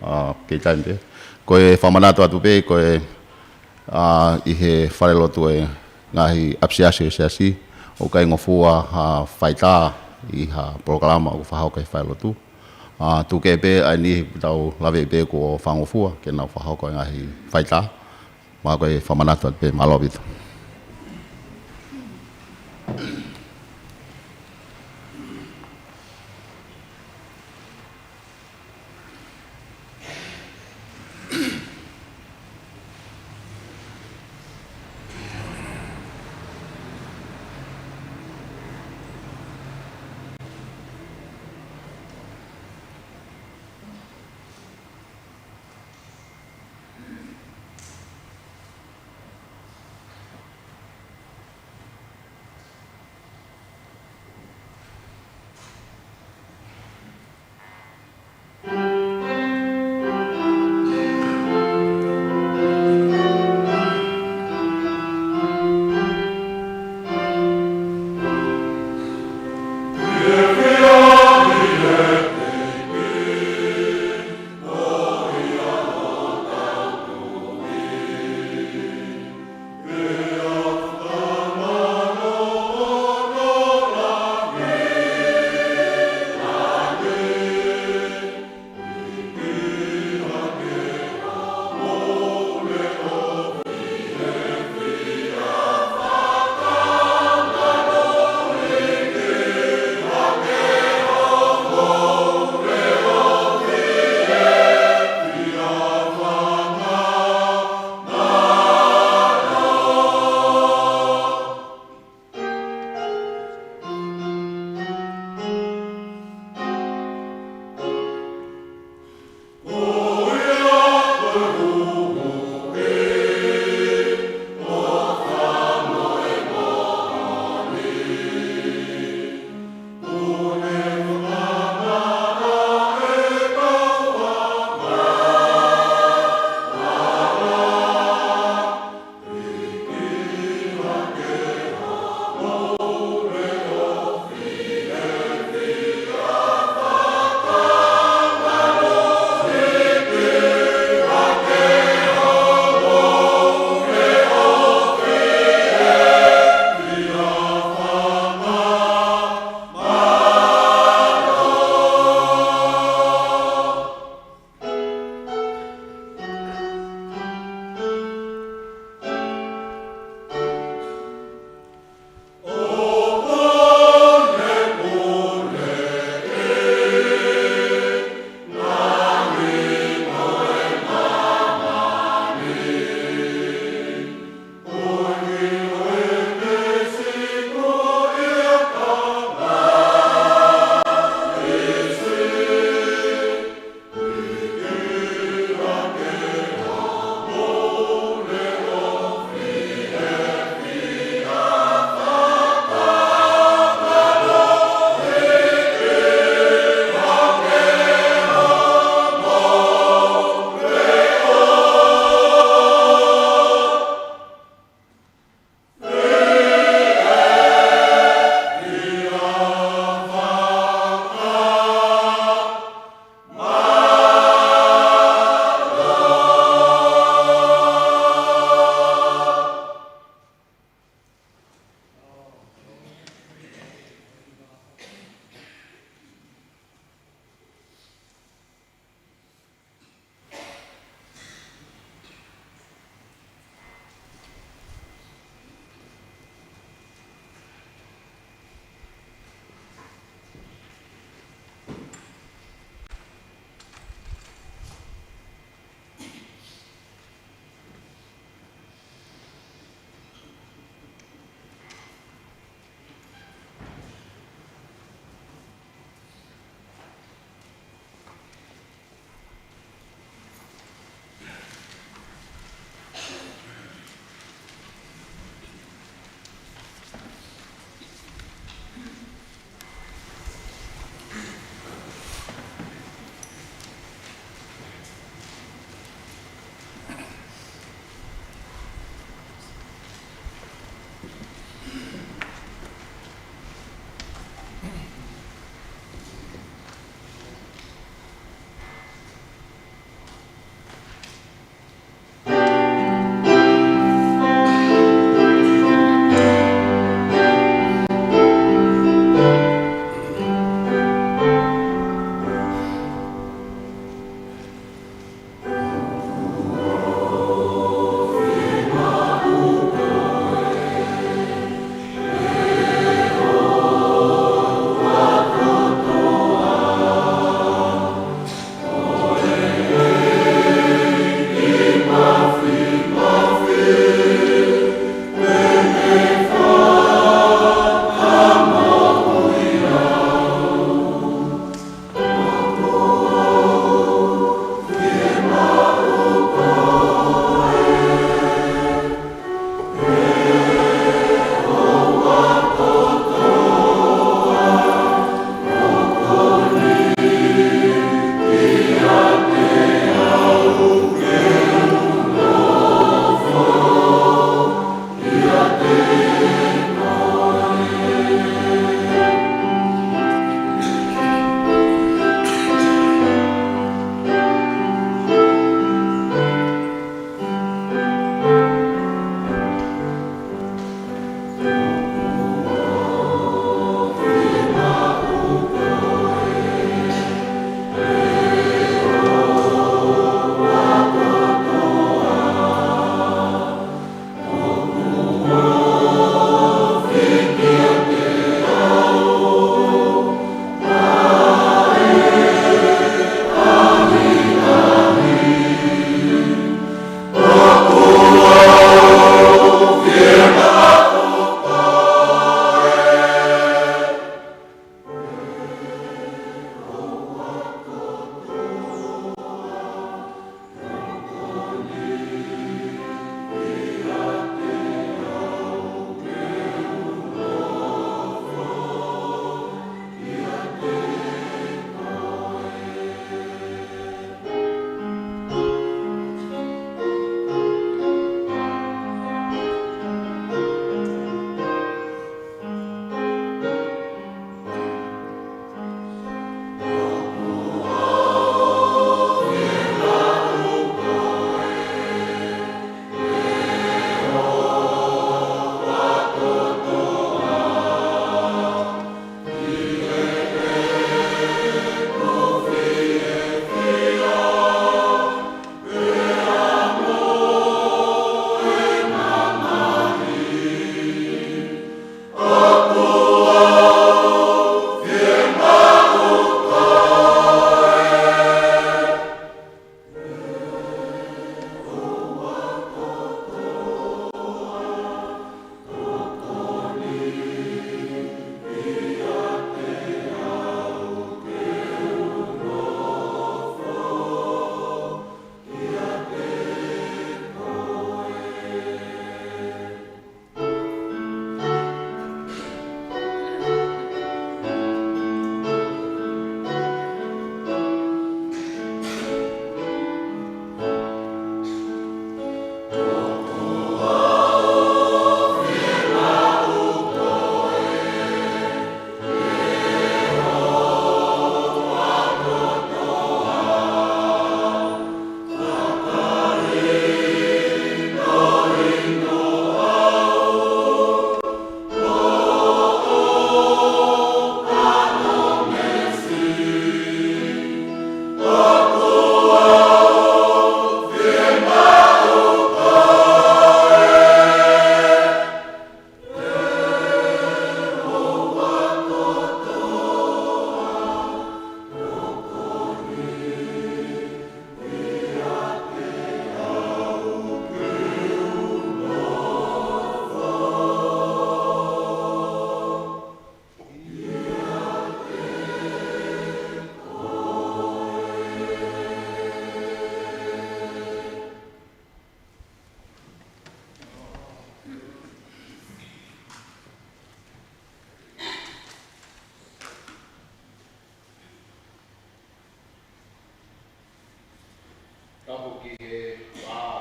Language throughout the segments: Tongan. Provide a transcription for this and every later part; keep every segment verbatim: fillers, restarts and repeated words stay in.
ʻa, kei taimi pē. Ko e fakamanatu atu pē, ko e, ʻa, ʻi he falelotu ʻo e ngaahi ʻapisiasi ʻo e siasi, ʻoku ʻikai ngofua ha faitā ʻi ha polokalama ʻoku fakahoko ʻe he falelotu. ʻA, tuku kehe pē ʻa e niʻihi ʻoku tau lave pē kuo fakangofua, ke nau fakahoko e ngaahi faitā. Pea ko e fakamanatu atu pē, mālō ʻaupito.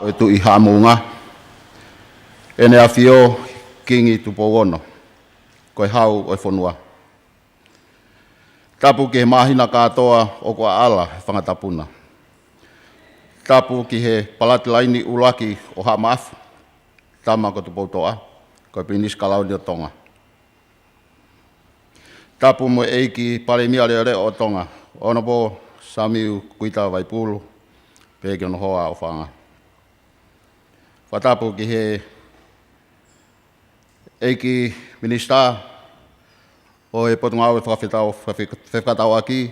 ʻO e Tuʻi Haʻamounga, ʻEne ʻAfio Kingi Tupou Ono, ko e Hau ʻo e fonua. Tapu ki he māhina kātoa ʻoku ʻaʻala he fanga tapu na. Tapu ki he Palatilaini ʻUluaki ʻo Haʻa Maʻafu, tama ko Tupoutoʻa, ko e Pilinisi Kalauni ʻo Tonga. Tapu mo e ʻEiki Palēmia Leʻoleʻo ʻo Tonga, Honourable Samiu Kuita Vaipulu, pea ki hono hoa ʻofaʻanga. Fakatapu ki he ʻEiki Minisitā ʻo e Potungāue Fakafetau-, Fafe-, Fefakatauʻaki,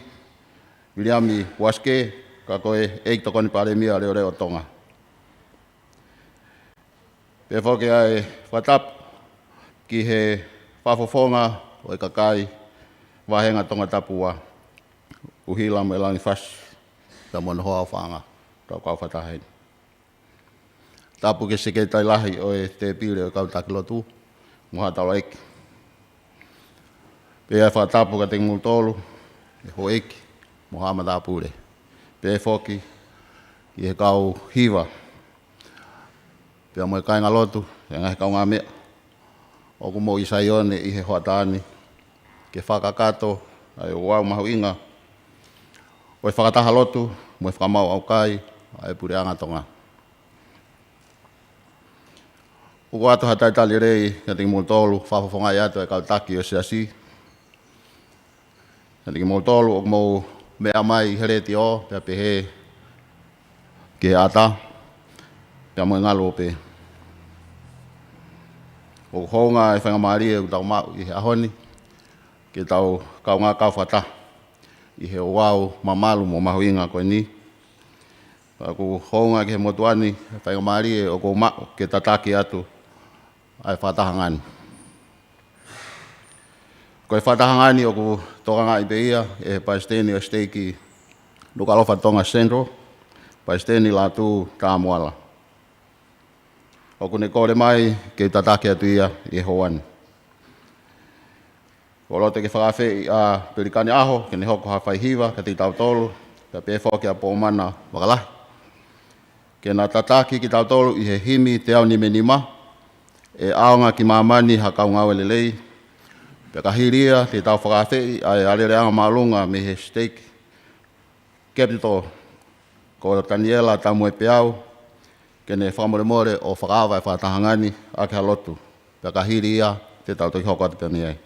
Viliami Uasike, ka ko e ʻEiki Tokoni Palēmia Leʻoleʻo ʻo Tonga. Pea foki ʻa e fakatapu ki he fakafofonga ʻo e kakai vāhenga Tongatapu ua, ʻUhila mo ʻElangi Fasi, pea mo hono hoa ʻofaʻanga, kau kau fakataha heni. Tapu ki he Sekelitali Lahi ʻo e Tēpile ʻo e Kau Taki Lotu, mo haʻa taulaʻeiki. Pea fakatapu kiate kimoutolu, ʻe houʻeiki, mo haʻa matāpule. Pea foki, ki he kau hiva, pea mo e kāingalotu, ʻa e ngaahi kaungāmeʻa ʻoku mou ʻi Saione ʻi he hoʻatā ni, ke fakakakato ʻa e ouau mahuʻinga ʻo e fakataha lotu mo e fakamaau ʻaukai ʻa e Puleʻanga Tonga. ʻOku ʻoatu ha talitali lelei kiate kimoutolu, fakafofongaʻi atu e kau taki ʻo e Siasi. Kiate kimoutolu ʻoku mou meʻa mai he letiō, pea pehē ki he ʻata, pea mo e ngaluope. ʻOku hounga e faingamālie ʻoku tau maʻu ʻi he ʻaho ni, ke tau kaungā kau fakataha ʻi he ouau mamalu mo mahuʻinga ko eni. Pea ʻoku hounga ki he motuʻa ni e faingamālie ʻoku ou maʻu ke tataki atu ʻa e fakatahaʻanga ni. Ko e fakatahaʻanga ni ʻoku tokangaʻi pē ia ʻe he Palesiteni ʻo e Siteiki Nukuʻalofa Tonga Central, Palesiteni Lātū Tāmuala. ʻOku ne kole mai ke u tataki atu ia ʻi he houa ni. ʻOku ou loto ke fakaafeʻi ʻa Pelikani ʻAho ke ne hoko ha faihiva kiate kitautolu, pea pehē foki ʻa Pōmana Vakalahi ke na tataki kitautolu ʻi he himi teau nima nima, ʻE ʻAonga ki Māmani ha Kau Ngāue Lelei. Pea ka hili ia, te tau fakaafeʻi ʻa e alēleaʻanga māʻolunga mei he Siteiki Capital, ko Taniela Tamuepeau, ke ne fakamolemole ʻo fakaava e fakatahaʻanga ni ʻaki ha lotu. Pea ka hili ia, te tau toki hoko atu pē mei ai.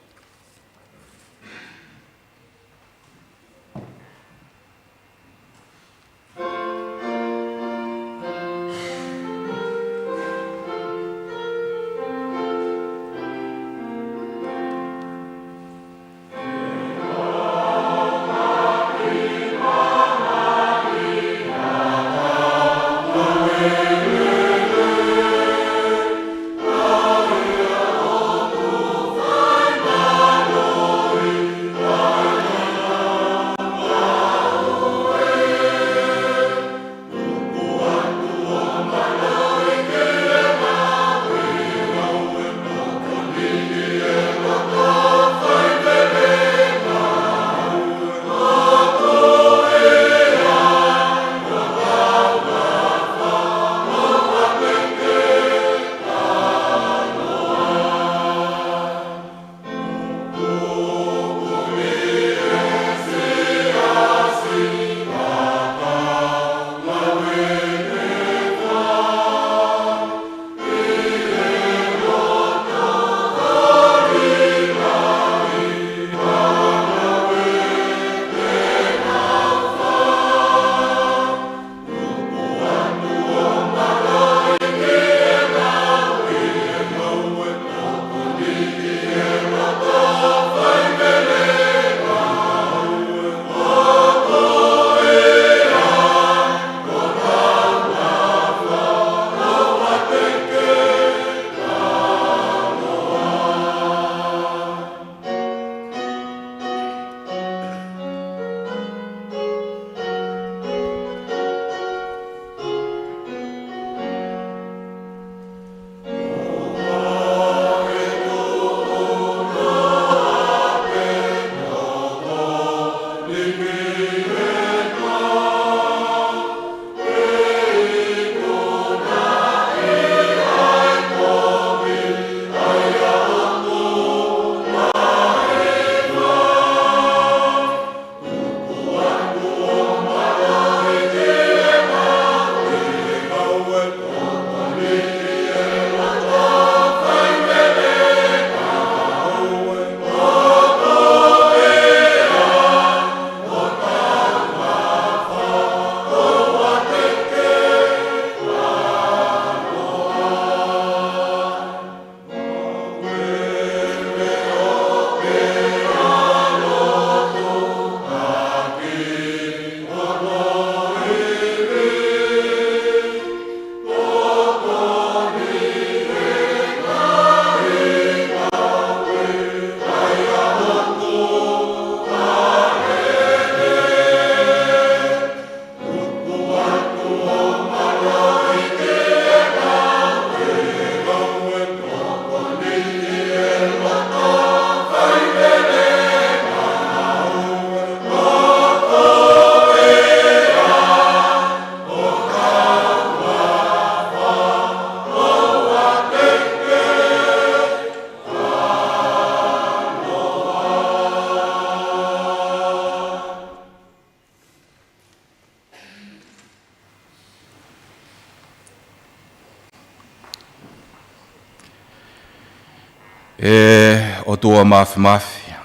ʻE ʻOtua Māfimafi,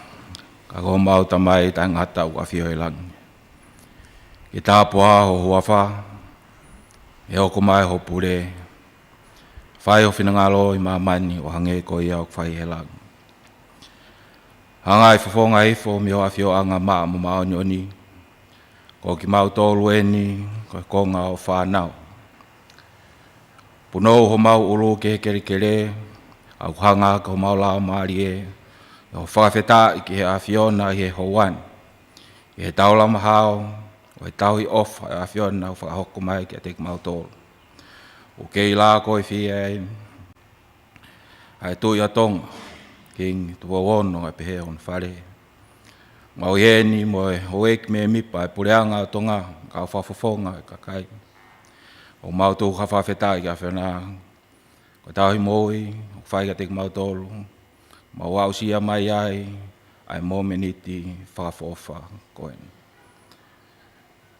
ka ko homau Tamai taʻengata ʻoku ʻafio ʻi langi, ke tāpuhā ho huafa, ʻe hoko mai ho pule, fai ho finangalo ʻi māmani ʻo hangē ko ia ʻoku fai ʻi he langi. Hanga ʻo fofonga hifo mei ho ʻafioʻanga maʻa mo māʻoniʻoni, ko kimautolu eni ko e konga ʻo e fānau. Punou homau ʻulu ki he kelekele, ʻoku hanga ʻaki homau laumālie ʻo fakafetaʻi ki he ʻAfiona ʻi he houa ni, ʻi he taulama hao ʻo e tauhi ʻofa ʻa e ʻAfiona ʻoku fakahoko mai kiate kimautolu. ʻOku kei lākoifie ai ʻa e Tuʻi ʻo Tonga, Kingi Tupou Ono, ʻa e pehē ʻo hono fale. Mau ʻi heni mo e houʻeiki mēmipa ʻo e Puleʻanga ʻo Tonga, kau fakafofonga ʻo e kakai. ʻOku mau tuku ha fakafetaʻi ki he ʻAfiona, ko e tauhi moʻui ʻoku fai kiate kimautolu, mau aʻusia mai ai ʻa e momeniti fakaʻofoʻofa ko eni.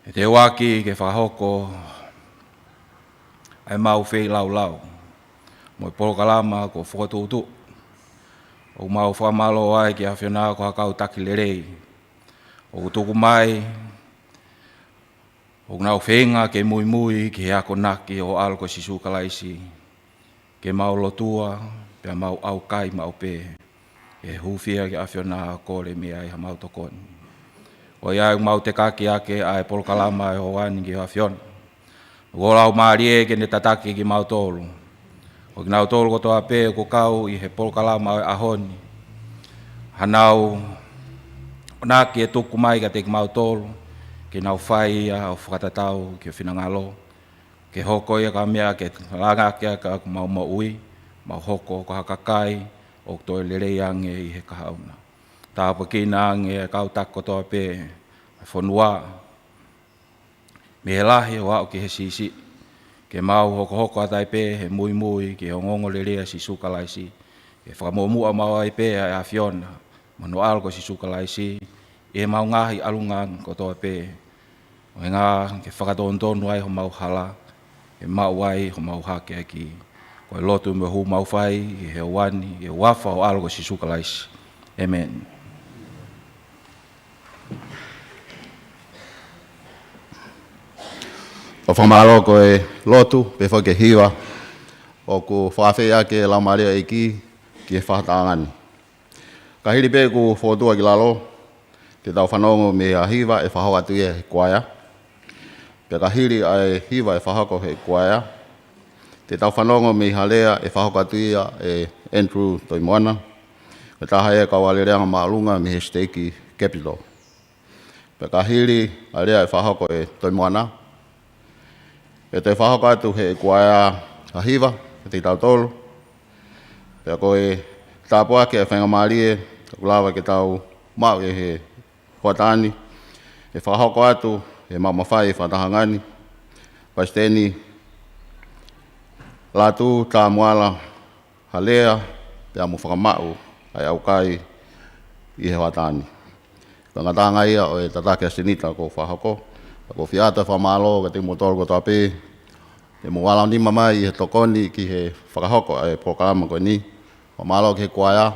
ʻE teuaki ke fakahoko ʻa e mau feilaulau mo e polokalama kuo fokotuʻutuʻu. ʻOku mau fakamālō ai ki he ʻAfiona ko ha kau taki lelei ʻoku tuku mai, ʻoku nau feinga ke muimui ki he akonaki ʻo ho ʻAlo ko Sīsū Kalaisi, ke mau lotua, pea mau ʻaukai maʻu pē, ʻi he hūfia ki he ʻAfiona ʻo kole mei ai haʻamau tokoni. Ko ia ʻoku mau tekaki ʻaki ʻa e polokalama ʻo e houa ni ki he ʻAfiona. Ko ho Laumālie ke ne tataki kimautolu. Ko kinautolu kotoa pē ʻoku kau ʻi he polokalama ʻo e ʻaho ni, hanau ʻamanaki ʻe tuku mai kiate kimautolu, ke nau fai ia ʻo fakatatau ki ho finangalo. Ke hoko ia ko ha meʻa ke langa ʻaki ʻa ʻemau moʻui, mau hoko ko ha kakai ʻoku toe lelei ange ʻi he kahaʻu na. Tāpuekina ange ʻa e kau taki kotoa pē ʻo e fonua, mei he lahi ʻo aʻu ki he siʻisiʻi, ke mau hokohoko atu ai pē he muimui ki he ongoongolelei ʻa Sīsū Kalaisi, ke fakamuʻomuʻa maʻu ai pē ʻa e ʻAfiona mo hono ʻAlo ko Sīsū Kalaisi ʻi heʻemau ngaahi ʻalunga kotoa pē, ʻo hangē ke fakatonutonu ai homau hala, ke maʻu ai homau hakeakiʻi. Ko e lotu mo e hū ʻoku mau fai ʻi he houa ni, ʻi he huafa ʻo ho ʻAlo ko Sīsū Kalaisi. ʻĒmeni. ʻOku fakamālō, ko e lotu pea foki ki he hiva ʻoku fakafeʻiloaki ʻe he Laumālie ʻo e ʻEiki ki he fakatahaʻanga ni. Ka hili pē ʻeku fokotuʻu ki lalo, te tau fanongo mei ha hiva ʻe fakahoko atu ia ʻe he kuaea. Pea ka hili ʻa e hiva ʻe fakahoko ʻe he kuaea, te tau fanongo mei ha lea ʻe fakahoko atu ia ʻe Andrew Toimoana, ko e taha ia ʻo e kau alēlea māʻolunga mei he siteiki Capital. Pea ka hili ʻa e lea ʻe fakahoko ʻe Toimoana, ʻe toe fakahoko atu ʻe he kuaea ha hiva kiate kitautolu. Pea ko e tāpuaki ʻa e faingamālie ʻoku lava ke tau maʻu ʻi he hoʻatā ni, ʻe fakahoko atu ʻe he maʻu mafai ʻo e fakatahaʻanga ni, Palesiteni Lātū Tāmuala Halea, pea mo fakamaʻu ʻa e ʻaukai ʻi he hoʻatā ni. Ko e ngataʻanga ia ʻo e tataki ʻa e senita kuo fakahoko. Pea ʻoku ou fie ʻoatu ʻa e fakamālō kiate kimoutolu kotoa pē te mou ʻalu nima mai ʻi he tokoni ki he fakahoko ʻa e polokalama ko eni. Fakamālō ki he kuaea,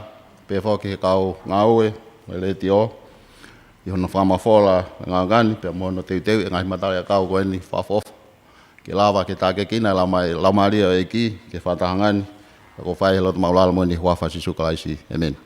pea foki ki he kau ngāue ʻo e letiō, ʻi hono fakamafola ʻa e ngāue ni, pea mo hono teuteuʻi ʻa e ngaahi matala ʻakau ko eni fakaʻofoʻofa, ke lava ke tākiekina ʻe he Laumā-, Laumālie ʻo e ʻEiki ki he fakatahaʻanga ni. Pea ʻoku ou fai ʻa e lotu māʻulalo moʻoni ʻi he huafa ʻo Sīsū Kalaisi. ʻĒmeni.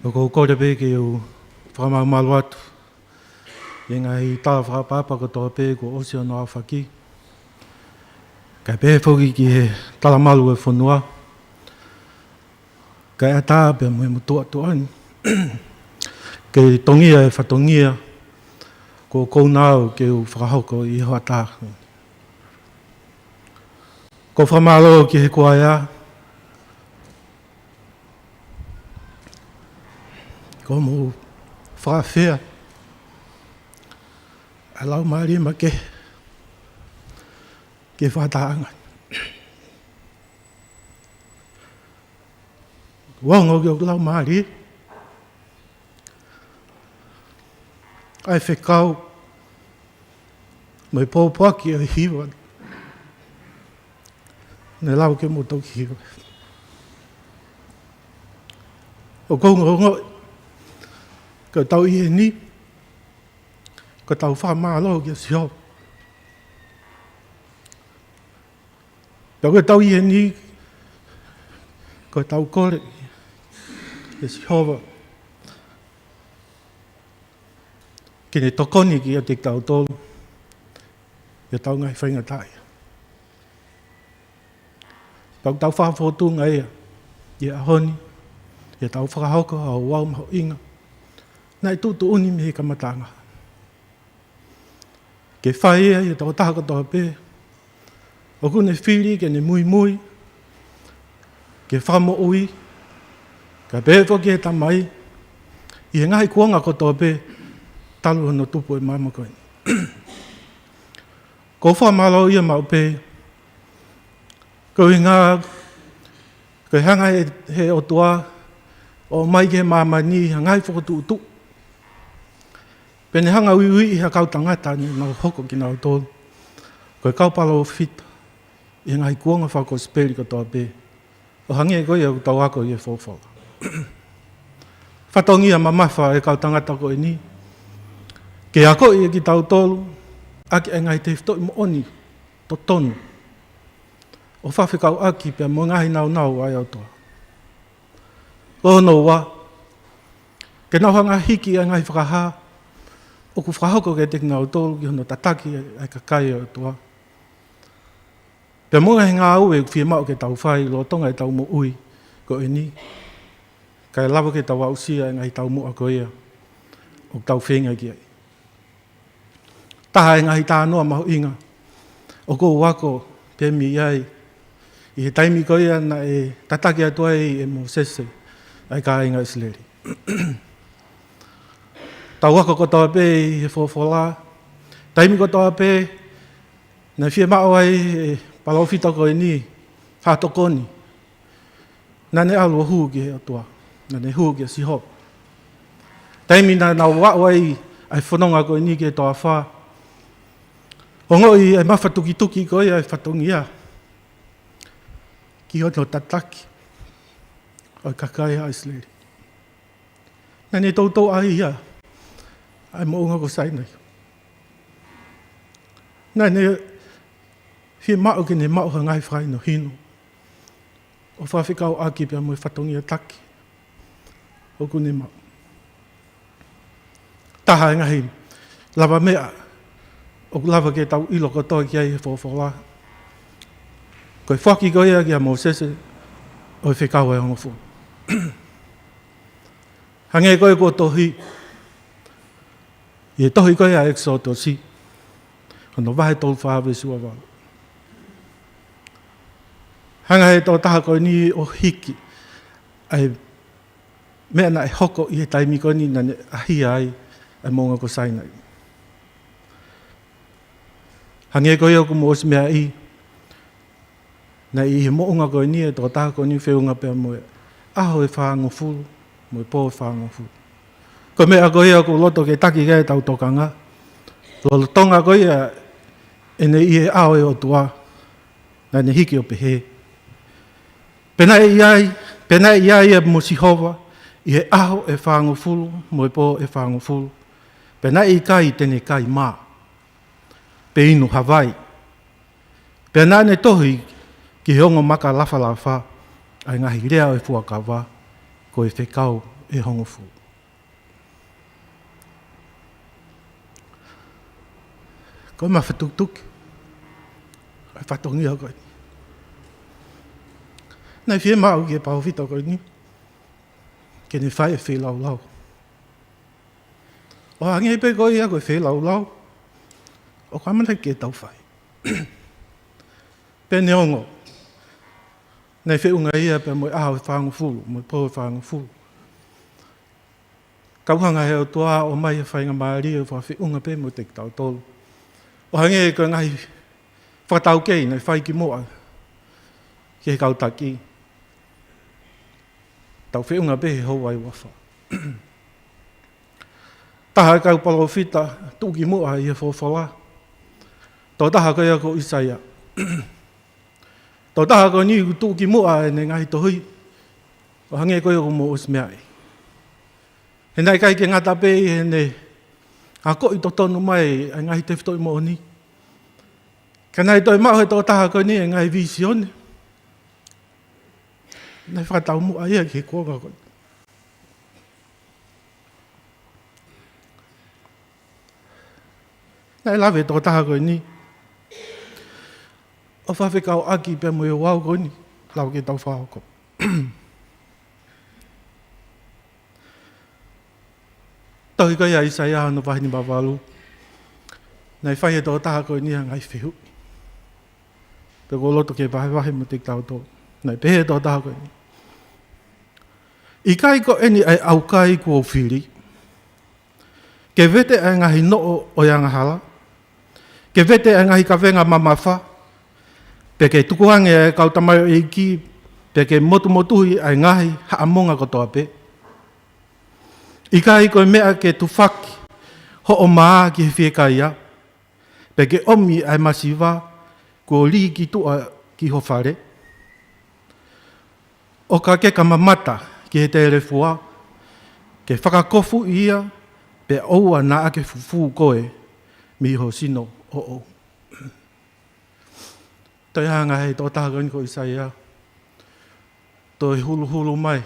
ʻOku ou kole pē ke u fakamalumalu atu ʻi he ngaahi tala fakaʻapaʻapa kotoa pē kuo ʻosi hono aofaki, kae pehē foki ki he talamalu ʻo e fonua, kae ʻatā pea mo e motuʻa tuʻa ni, ke tongia e fatongia kuo kounaʻi ke u fakahoko ʻi he hoʻatā. ʻOku ou fakamālō ki he kuaea, ʻoku mou fakaafeʻi ʻa e laumālie makehe ki he fakatahaʻanga. Kuo ongo ki hoku laumālie ʻa e fekau mo e pōpoaki ʻo e hiva naʻe lau ke mou toki hiva. ʻOku ou ongoʻi ko ʻetau ʻi heni, ko ʻetau fakamālō kia Sihova. Pea ko ʻetau ʻi heni, ko ʻetau kole kia Sihova ke ne tokoni kiate kitautolu ʻi heʻetau ngaahi faingataʻaʻia. Pea ʻoku tau fakafōtunga ia ʻi he ʻaho ni, ʻi heʻetau fakahoko ha ouau mahuʻinga naʻe tuʻutuʻuni mei he kamataʻanga, ke fai ia ʻe he tokotaha kotoa pē ʻoku ne fili ke ne muimui ki he Fakamoʻui, kae pehē foki ki he Tamai, ʻi he ngaahi kuonga kotoa pē talu hono tupu ʻo e māmani ko eni. ʻOku ou fakamālō ia maʻu pē, koeʻuhi ko e hanga ʻe he ʻOtua ʻo ʻomai ki he māmani ha ngaahi fokotuʻutuʻu, pea ne hanga ʻo uiuiʻi ha kau tangata ne nau hoko kinautolu ko e kau palōfita ʻi he ngaahi kuonga fakakosipeli kotoa pē, ʻo hangē ko ia ʻoku tau ako ʻi he Folofola. Fatongia mamafa ʻa e kau tangata ko eni ke akoʻi ʻe kitautolu ʻaki ʻa e ngaahi tefitoʻi moʻoni totonu ʻo fakafekauʻaki pea mo e ngaahi nāunau ʻa e ʻOtua. Ko hono ua, ke nau hanga ʻo hiki ʻa e ngaahi fakahā ʻoku fakahoko kiate kinautolu ki hono tataki ʻa e kakai ʻo e ʻOtua, pea mo e ngaahi ngāue ʻoku fiemaʻu ke tau fai lolotonga ʻetau moʻui ko eni, kae lava ke tau aʻusia ʻa e ngaahi taumuʻa ko ia ʻoku tau feinga ki ai. Taha e ngaahi talanoa mahuʻinga ʻoku ou ako pē mei ai, ʻi he taimi ko ia naʻe tataki atu ai ʻe Mōsese ʻa e kāinga ʻIsileli. Tau ako kotoa pē ʻi he Folofola, taimi kotoa pē naʻe fiemaʻu ai ʻe he palōfita ko eni ha tokoni, naʻa ne ʻalu ʻo hū ki he ʻOtua, naʻa ne hū kia Sihova. Taimi naʻa nau aʻu ai ʻa e fononga ko eni ki he toafa, ongoʻi ʻa e mafatukituki ko ia ʻa e fatongia ki hono tataki ʻo e kakai ʻa ʻIsileli. Naʻa ne toutou ʻai ia ʻa e moʻunga ko Sainai. Naʻa ne fiemaʻu ke ne maʻu ha ngaahi fakahinohino ʻo fakafekauʻaki pea mo e fatongia taki ʻoku ne maʻu. Taha e ngaahi lavameʻa ʻoku lava ke tau ʻilo kotoa ki ai he Folofola, ko e foaki ko ia kia Mōsese ʻo e fekau ʻe hongofulu. Hangē ko ia kuo tohi ʻi he tohi ko ia ʻa ʻEkisotosi, hono vahe tolu fā veesi ua valu. Hanga ʻe he tokotaha ko eni ʻo hiki ʻa e meʻa naʻe hoko ʻi he taimi ko eni naʻa ne ʻahia ai ʻa e moʻunga ko Sainai. Hangē ko ia ʻoku mou ʻosi meaʻi, naʻe ʻi he moʻunga ko eni ʻa e tokotaha ko eni feʻunga pea mo e ʻaho ʻe fāngofulu mo e pō ʻe fāngofulu. Ko e meʻa ko ia ʻoku ou loto ke taki ki ai ʻetau tokanga, lolotonga ko ia ʻene ʻi he ʻao ʻo e ʻOtua, naʻa ne hiki ʻo pehē: Pea naʻe ʻi ai, pea naʻe ʻi ai ʻa mo Sihova ʻi he ʻaho ʻe fāngofulu mo e pō ʻe fāngofulu, pea naʻe ʻikai te ne kai mā pe inu ha vai. Pea naʻa ne tohi ki he ongo maka lafalafa ʻa e ngaahi lea ʻo e fuakava, ko e fekau ʻe hongofulu. Ko e mafatukituki ʻa e fatongia ko eni. Naʻe fiemaʻu ki he palōfita ko eni ke ne fai e feilaulau. ʻO hangē pē ko ia ko e feilaulau ʻoku ʻamanaki ke tau fai. Pea neongo naʻe feʻunga ia pea mo e ʻaho ʻe fāngofulu, mo e pō ʻe fāngofulu, ka ʻoku hanga ʻe he ʻOtua ʻo ʻomai ha faingamālie ʻo fakafeʻunga pē mo kitautolu. ʻO hangē ko e ngaahi fakataukei naʻe fai kimuʻa ki he kau taki, tau feʻunga pē he houa ʻe uafā. Taha e kau palōfita tuʻu kimuʻa ʻi he folofola. Tokotaha ko ia ko ʻIsaia. Tokotaha ko eni ʻoku tuʻu kimuʻa ʻene ngaahi tohi, ʻo hangē ko ia ʻoku mou ʻosi meaʻi. He naʻe ʻikai ke ngata pē ʻi heʻene akoʻi totonu mai ʻa e ngaahi tefitoʻi moʻoni, ka naʻe toe maʻu ʻe he tokotaha ko eni e ngaahi vīsione. Naʻe fakataumuʻa ia ki he kuonga ko eni. Naʻe lave e tokotaha ko eni ʻo fakafekauʻaki pea mo e ouau ko eni, lava ke tau fakahoko. Tohi ko ia ʻa ʻIsaia hono vahe nimavalu. Naʻe fai ʻe he tokotaha ko eni ha ngaahi fehuʻi, pea ʻoku ou loto ke vahevahe mo kitautolu. Naʻe pehē ʻe he tokotaha ko eni: ʻIkai ko eni ʻa e ʻaukai kuo u fili, ke vete ʻa e ngaahi noʻo ʻo e angahala, ke vete ʻa e ngaahi kavenga mamafa, pea ke tukuange ʻa e kau tamaioʻeiki, pea ke motumotuhi ʻa e ngaahi haʻamonga kotoa pē? ʻIkai ko e meʻa ke tufaki hoʻo mā ki he fiekaia, pea ke ʻomi ʻa e masiva kuo lī ki tuʻa ki ho fale? ʻO ka ke ka mamata ki he telefua, ke fakakofuʻi ia, pea ʻoua naʻa ke fufū koe mei ho sino ʻoʻou. Toe hanga ʻe he tokotaha ko eni ko ʻIsaia, toe huluhulu mai,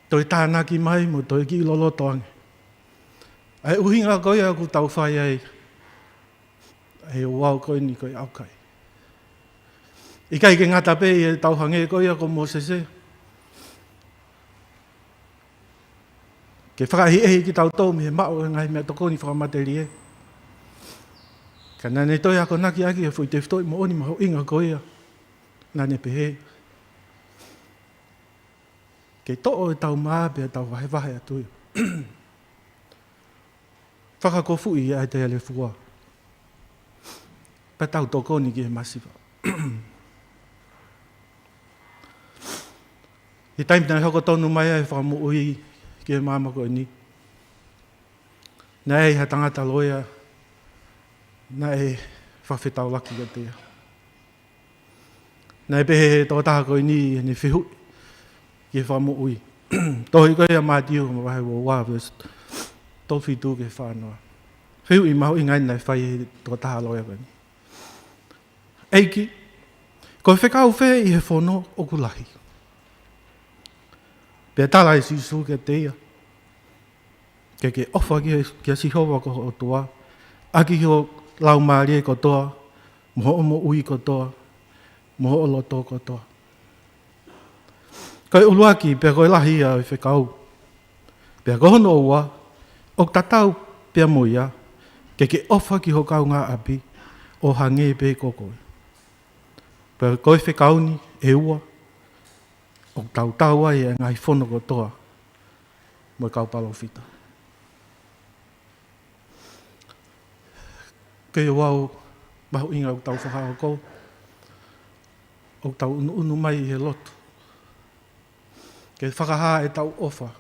toe tānaki mai, mo toe kiʻi loloto ange ʻa e ʻuhinga ko ia ʻoku tau fai ai ʻa e ouau ko eni ko e ʻaukai. ʻIkai ke ngata pē ʻi heʻetau hangē ko ia ko Mōsese, ke fakaʻehiʻehi kitautolu mei he maʻu ʻo e ngaahi meʻatokoni fakamatelie, ka naʻa ne toe akonaki ʻaki e foʻi tefitoʻi moʻoni mahuʻinga ko ia. Naʻa ne pehē: Ke toʻo ʻetau mā pea tau vahevahe atu ia. Fakakofuʻi ʻa e telefua, pea tau tokoni ki he masiva. ʻI he taimi naʻe hoko tonu mai ai e Fakamoʻui ki he māmani ko eni, naʻe ʻi ai ha tangata loea naʻe fakafetaulaki kiate ia. Naʻe pehē ʻe he tokotaha ko eni ʻi heʻene fehuʻi ki he Fakamoʻui. Tohi ko ia ʻa Mātiu, vahe ua ua, veesi tolu fitu ki he fā noa. Fehuʻi mahuʻinga eni naʻe fai ʻe he tokotaha loea ko eni: ʻEiki, ko e fekau fē ʻi he fono ʻoku lahi? Pea tala ʻe Sīsū kiate ia: Ke ke ʻofa ki, kia Sihova ko ho ʻOtua ʻaki ho laumālie kotoa, mo hoʻo moʻui kotoa, mo hoʻo loto kotoa. Ko e ʻuluaki pea ko e lahi ia ʻo e fekau. Pea ko hono ua ʻoku tatau pea mo ia: Ke ke ʻofa ki ho kaungāʻapi ʻo hangē pē ko koe. Pea ko e fekau ni ʻe ua ʻoku tautau ai ʻa e ngaahi fono kotoa mo e kau palōfita. Ko e ouau mahuʻinga ʻoku tau fakahoko, ʻoku tau ʻunuʻunu mai ʻi he lotu ke fakahā ʻetau ʻofa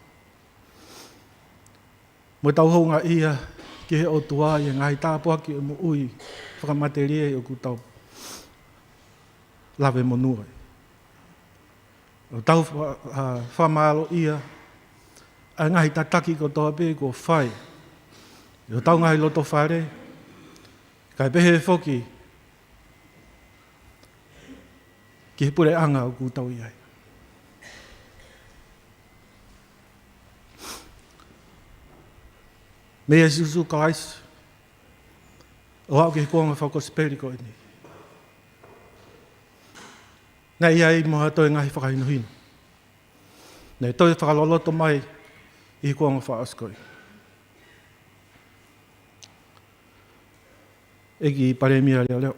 mo ʻetau houngaʻia ki he ʻOtua ʻi he ngaahi tāpuaki ʻo e moʻui fakamatelie ʻoku tau lave monū ai. ʻOku tau fa-, ʻa, fakamālōʻia ʻa e ngaahi tataki kotoa pē kuo fai ʻi hotau ngaahi loto fale, kae pehē foki ki he puleʻanga ʻoku tau ʻi ai. Meia Sīsū Kalaisi ʻo aʻu ki he kuonga fakakosipeli ko eni, naʻe ʻi ai mo ha toe ngaahi fakahinohino naʻe toe fakaloloto mai ʻi he kuonga fakaʻosi ko ē. ʻEiki Palēmia Leʻoleʻo,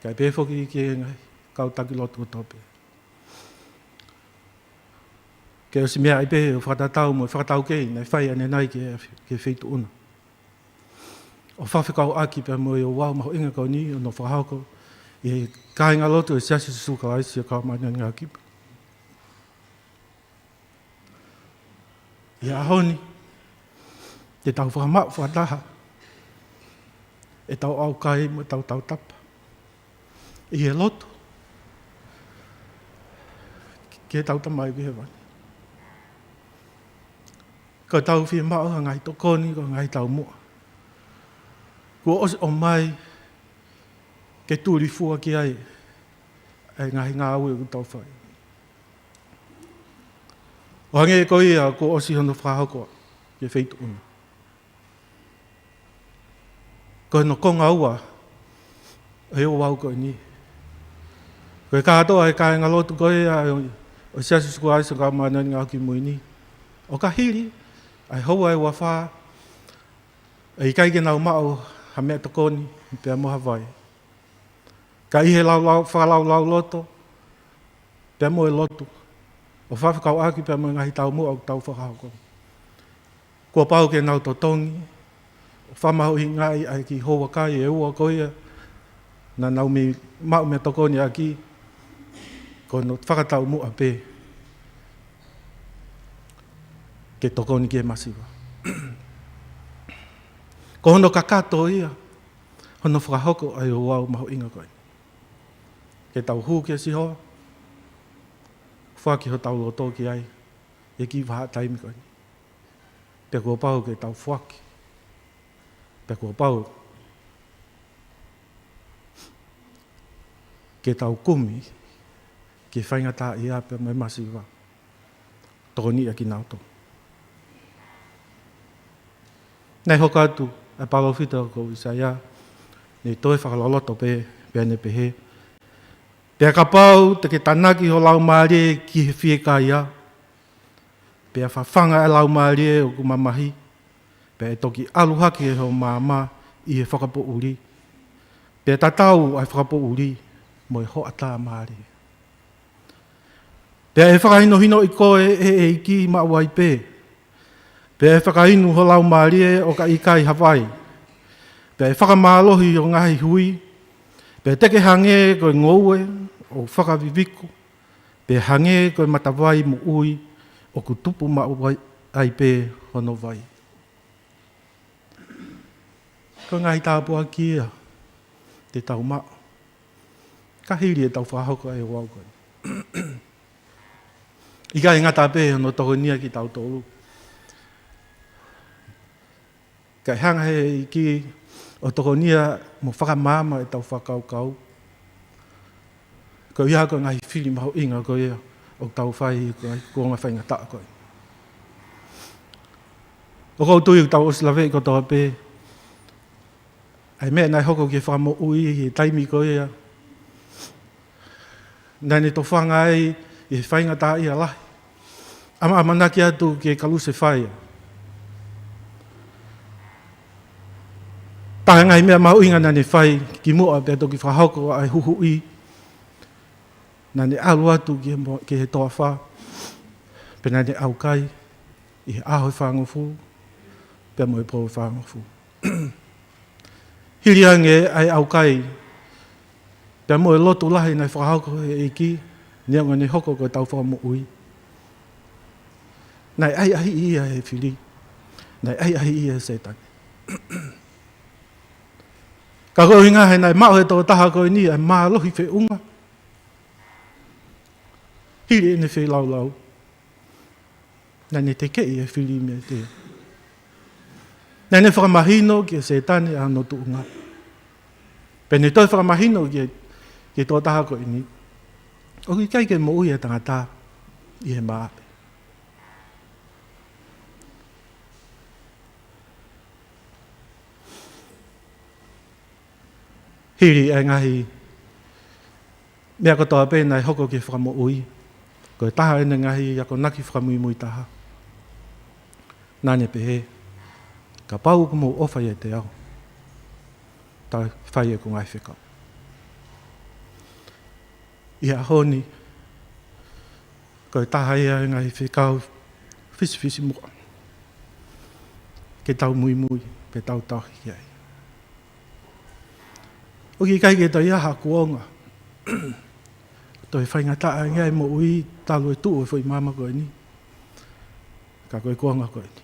kae pehē foki ki he ngaahi kau taki lotu kotoa pē, ke ʻosi meaʻi pē ʻo fakatatau mo e fakataukei naʻe fai ʻanenai ki he, ki he Feituʻuna, ʻo fakafekauʻaki pea mo e ouau mahuʻinga ko eni ʻoku nau fakahoko ʻi he kāingalotu ʻo e Siasi ʻo Sīsū Kalaisi ʻo e Kau Māʻoniʻoni ʻi he Ngaahi ʻAho Kimui. ʻI he ʻaho ni, te tau fakamaʻu fakataha ʻetau ʻaukai mo ʻetau tautapa ʻi he lotu ki heʻetau Tamai ʻoku ʻi hēvani, ko ʻetau fiemaʻu ha ngaahi tokoni, ko e ngaahi taumuʻa kuo ʻosi ʻomai ke tulifua ki ai ʻa e ngaahi ngāue ʻoku tau fai. ʻO hangē ko ia kuo ʻosi hono fakahoko ki he Feituʻuna, ko hono konga ua ʻo e ouau ko eni, ko e kātoa ʻa e kāingalotu ko ia ʻo e Siasi ʻo Sīsū Kalaisi ʻo e Kau Māʻoniʻoni ʻi he Ngaahi ʻAho Kimui ni, ʻo ka hili ʻa e houa ʻe ua fā, ʻe ʻikai ke nau maʻu ha meʻatokoni pea mo ha vai, ka ʻi he laulau, fakalaulauloto pea mo e lotu, ʻo fakafekauʻaki pea mo e ngaahi taumuʻa ʻoku tau fakahoko, kuo pau ke nau totongi ʻo fakamahuʻingaʻi ʻa e kiʻi houa kai ʻe ua ko ia naʻa nau mei maʻu meʻatokoni ʻaki, ko hono fakataumuʻa pē ke tokoni ki he masiva. Ko hono kakato ia hono fakahoko ʻa e ouau mahuʻinga ko eni, ke tau hū ki he Sihova, foaki hotau loto ki ai ʻi he kiʻi vahaʻa taimi ko eni, pea kuo pau ke tau foaki, pea kuo pau ke tau kumi ki he faingataʻaʻia pea mo e masiva, tokoniʻi ʻa kinautolu. Naʻe hoko atu ʻa e palōfita ko ʻIsaia, naʻe toe fakaloloto pē, pea ne pehē: Pea kapau te ke tānaki ho laumālie ki he fiekaia, pea fafanga ʻa e laumālie ʻoku mamahi, pea ʻe toki ʻalu hake ho maama ʻi he fakapoʻuli, pea tatau ʻa e fakapoʻuli mo e hoʻatā mālie. Pea ʻe fakahinohinoʻi koe ʻe he ʻEiki maʻu ai pē, pea ʻe fakainu ho laumālie ʻo ka ʻikai ha vai, pea ʻe fakamālohi ho ngaahi hui, pea te ke hangē ko e ngoue ʻoku fakaviviku, pea hangē ko e matavai moʻui ʻoku tupu maʻu ai, ai pē hono vai. Ko e ngaahi tāpuaki ia te tau maʻu ka hili ʻetau fakahoko ʻa e ouau ko ē. ʻIkai ngata pē hono tokonia kitautolu, kae hanga ʻe he ʻEiki ʻo tokonia mo fakamaama ʻetau fakakaukau, koeʻuhi ko e ngaahi fili mahuʻinga ko ia ʻoku tau fai ʻi he kuonga faingataʻa ko ē. ʻOku ou tui ʻoku tau ʻosi laveʻi kotoa pē ʻa e meʻa naʻe hoko ki he Fakamoʻui ʻi he taimi ko ia naʻa ne tofanga ai ʻi he faingataʻaʻia lahi, ʻa e ʻamanaki atu ke kalusefai. Taha e ngaahi meʻa mahuʻinga naʻa ne fai kimuʻa pea toki fakahoko ʻa e huhuʻi, naʻa ne ʻalu atu ki he mo-, ki he toafa, pea naʻa ne ʻaukai ʻi he ʻaho ʻe fāngofulu pea mo e pō ʻe fāngofulu. Hili ange ʻa e ʻaukai pea mo e lotu lahi naʻe fakahoko ʻe he ʻEiki, neongo ne hoko ko ʻetau Fakamoʻui, naʻe ʻahiʻahiʻi ia ʻe he fili, naʻe ʻahiʻahiʻi ia ʻe Sētane. Ka ko e ʻuhinga he naʻe maʻu ʻe he tokotaha ko eni ʻa e mālohi feʻunga, hili ʻene feilaulau, naʻa ne tekeʻi ʻa e fili meiate ia. Naʻa ne fakamahino kia Sētane ʻa hono tuʻunga, pea ne toe fakamahino ki he, ki he tokotaha ko eni, ʻoku ʻikai ke moʻui ʻa e tangata ʻi he mā. Hili e ngaahi meʻa kotoa pē naʻe hoko ki he Fakamoʻui, ko e taha ʻene ngaahi akonaki fakamuimui taha, naʻa ne pehē, "Kapau ʻoku mou ʻofa ʻiate au, tau fai ʻeku ngaahi fekau." ʻI he ʻaho ni, ko e taha ia e ngaahi fekau fisifisimuʻa ke tau muimui pe tau tauhi ki ai. ʻOku ʻikai ke toe ʻi ai ha kuonga toe faingataʻa ange ai e moʻui talu e tuʻu e foʻi maama ko eni. Ka ko e kuonga ko eni.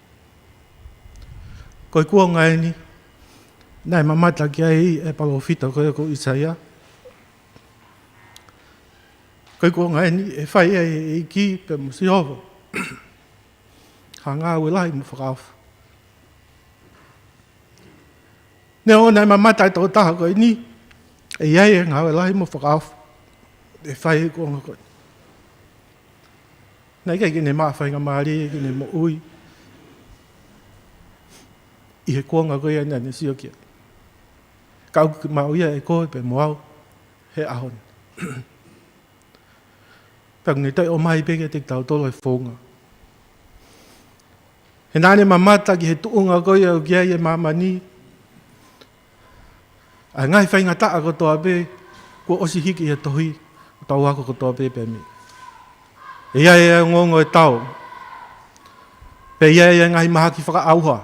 Ko e kuonga eni naʻe mamata ki ai e palōfita ko ē ko ʻIsaia. Ko e kuonga eni ʻe fai ai ʻe he ʻEiki pea mo Sihova ha ngāue lahi mo fakaofo. Neongo naʻe mamata e tokotaha ko eni, ʻe ʻi ai e ngāue lahi mo fakaofo ʻe fai he kuonga ko eni. Naʻe ʻikai ke ne maʻu faingamālie ke ne moʻui ʻi he kuonga ko ia naʻa ne sio ki ai. Ka ʻoku maʻu ia ʻe koe pea mo au he ʻaho ni. Pea ʻoku ne toe ʻomai pē kiate kitautolu e founga. He naʻa ne mamata ki he tuʻunga ko ia ʻoku ʻi ai e māmani, ʻa e ngaahi faingataʻa kotoa pē kuo ʻosi hiki ʻi he tohi, ʻoku tau ako kotoa pē pea mei. ʻE ʻi ai e ongoongo ʻo e tau. Pea ʻi ai e ngaahi mahaki fakaʻauha.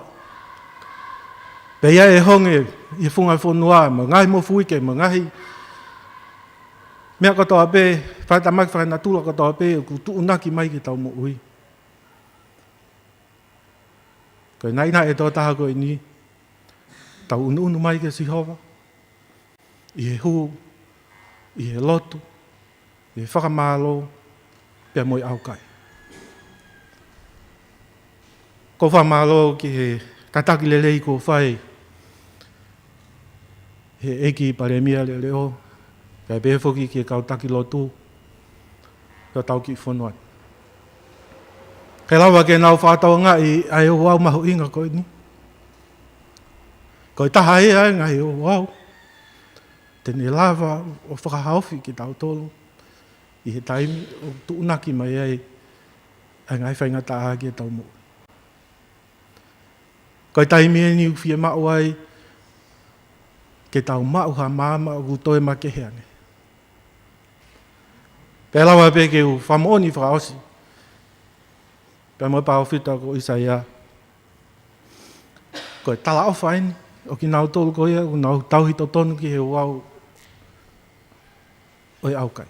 Pea ʻi ai e honge ʻi he funga fonua, mo e ngaahi mofuike, mo e ngaahi meʻa kotoa pē, fakatamaki fakanatula kotoa pē, ʻoku tuʻunaki mai ke tau moʻui. Ko e naʻinaʻi e tokotaha ko eni, tau ʻunuʻunu mai kia Sihova, ʻi he hū, ʻi he lotu, ʻi he fakamālō, pea mo e ʻaukai. ʻOku ou fakamālō ki he tataki lelei kuo fai ʻe he ʻEiki Palēmia Leʻoleʻo, kae pehē foki ki he kau taki lotu ʻo hotau kiʻi fonua ni. Ke lava ke nau fakatauangaʻi ʻa e ouau mahuʻinga ko eni. Ko e taha ia e ngaahi ouau te ne lava ʻo fakahaofi kitautolu ʻi he taimi ʻoku tuʻunaki mai ai ʻa e ngaahi faingataʻa ki heʻetau moʻui. Ko e taimi eni ʻoku fiemaʻu ai ke tau maʻu ha maama ʻoku toe makehe ange. Pea lava pē ke u fakamoʻoni fakaʻosi pea mo e palōfita ko ʻIsaia, ko e talaʻofa eni ʻo kinautolu ko ia ʻoku nau tauhi totonu ki he ouau ʻo e ʻaukai.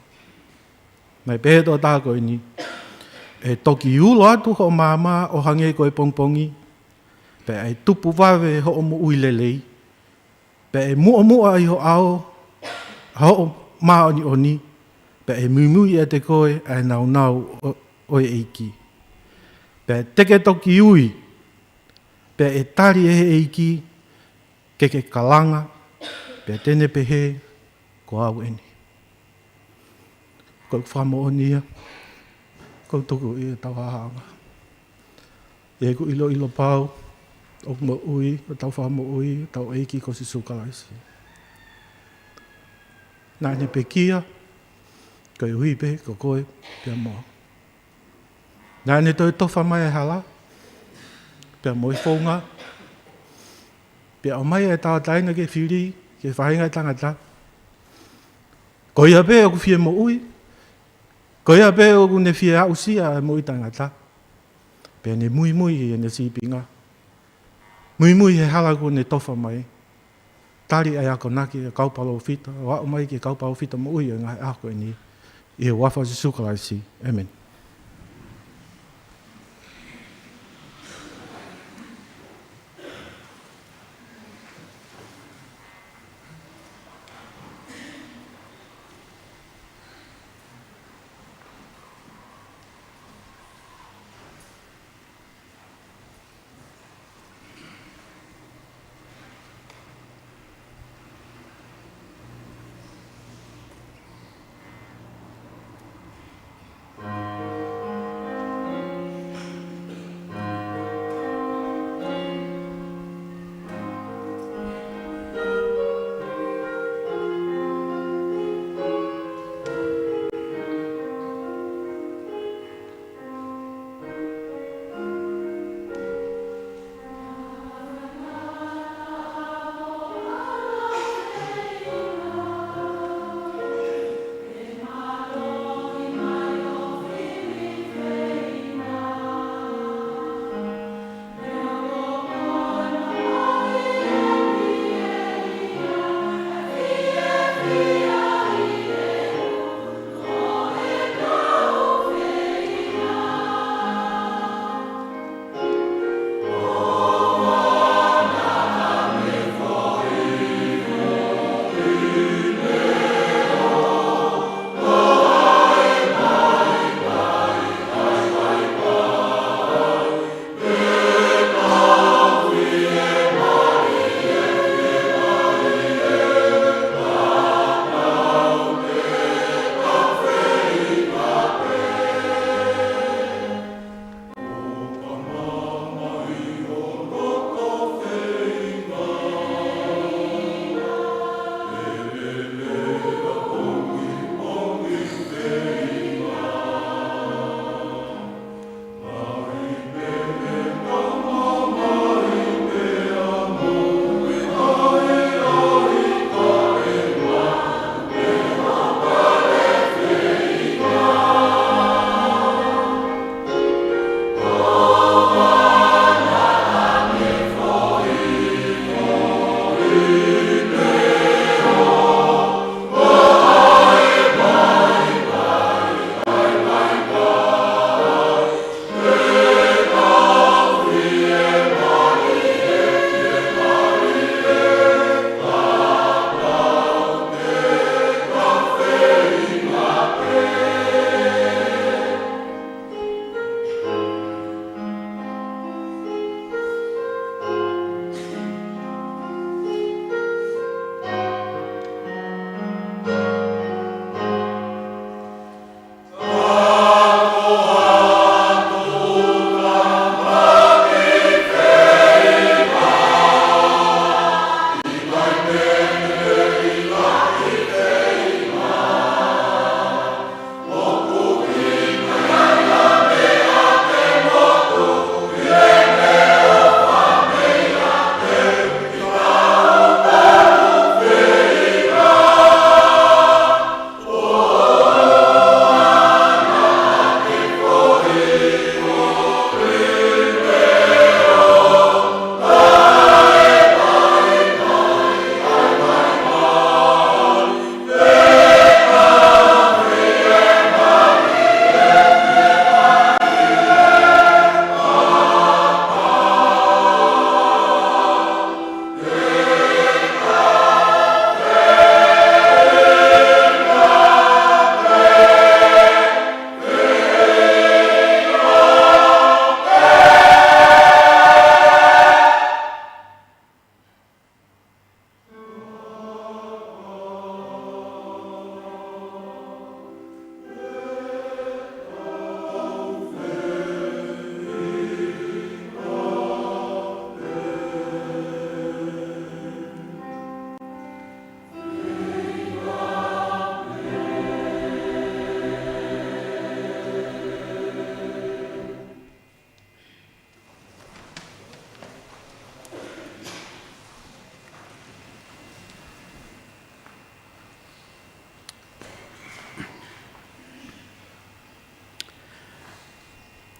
Naʻe pehē ʻe he tokotaha ko eni, ʻe toki ulo atu hoʻo maama ʻo hangē ko e pongipongi, pea ʻe tupu vave hoʻo moʻui lelei, pea ʻe muʻomuʻa ʻi ho ʻao ʻa hoʻo māʻoniʻoni, pea ʻe muimui ʻiate koe ʻa e nāunau ʻo, ʻo e ʻEiki. Pea te ke toki ui, pea ʻe tali ʻe he ʻEiki ke ke kalanga, pea te ne pehē, ko au eni. ʻOku ou fakamoʻoni ia, ʻoku ou tuku ʻi heʻetau haʻahaʻanga ʻeku ʻiloʻilo pau ʻoku moʻui hotau Fakamoʻui, hotau ʻEiki ko Sīsū Kalaisi. Naʻa ne pekia koeʻuhi pē ko koe pea mo au. Naʻa ne toe tofa mai e hala pea mo e founga, pea ʻomai e tauʻatāina ke fili ki he faʻahinga ʻo e tangata. Ko ia pē ʻoku fie moʻui, ko ia pē ʻoku ne fie aʻusia e moʻui taʻengata. Pea ne muimui ʻi heʻene sīpinga, muimui he hala kuo ne tofa mai, tali ʻa e akonaki ʻa e kau palōfita, ʻo aʻu mai ki he kau palōfita moʻui ʻo e ngaahi ʻaho ko eni, ʻi he huafa ʻo Sīsū Kalaisi. ʻĒmeni.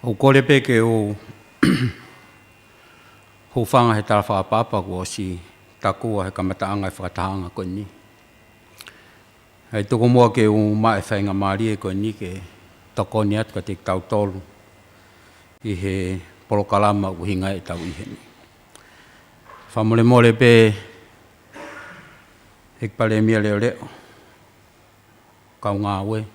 ʻOku ou kole pē ke u hūfanga he tala fakaʻapaʻapa kuo ʻosi takua he kamataʻanga e fakatahaʻanga ko eni. ʻE tuku muʻa ke u maʻu e faingamālie ko eni ke tokoni atu kiate kitautolu ʻi he polokalama ʻoku ʻuhinga ai ʻetau ʻi heni. Fakamolemole pē, ʻEiki Palēmia Leʻoleʻo, kau ngāue.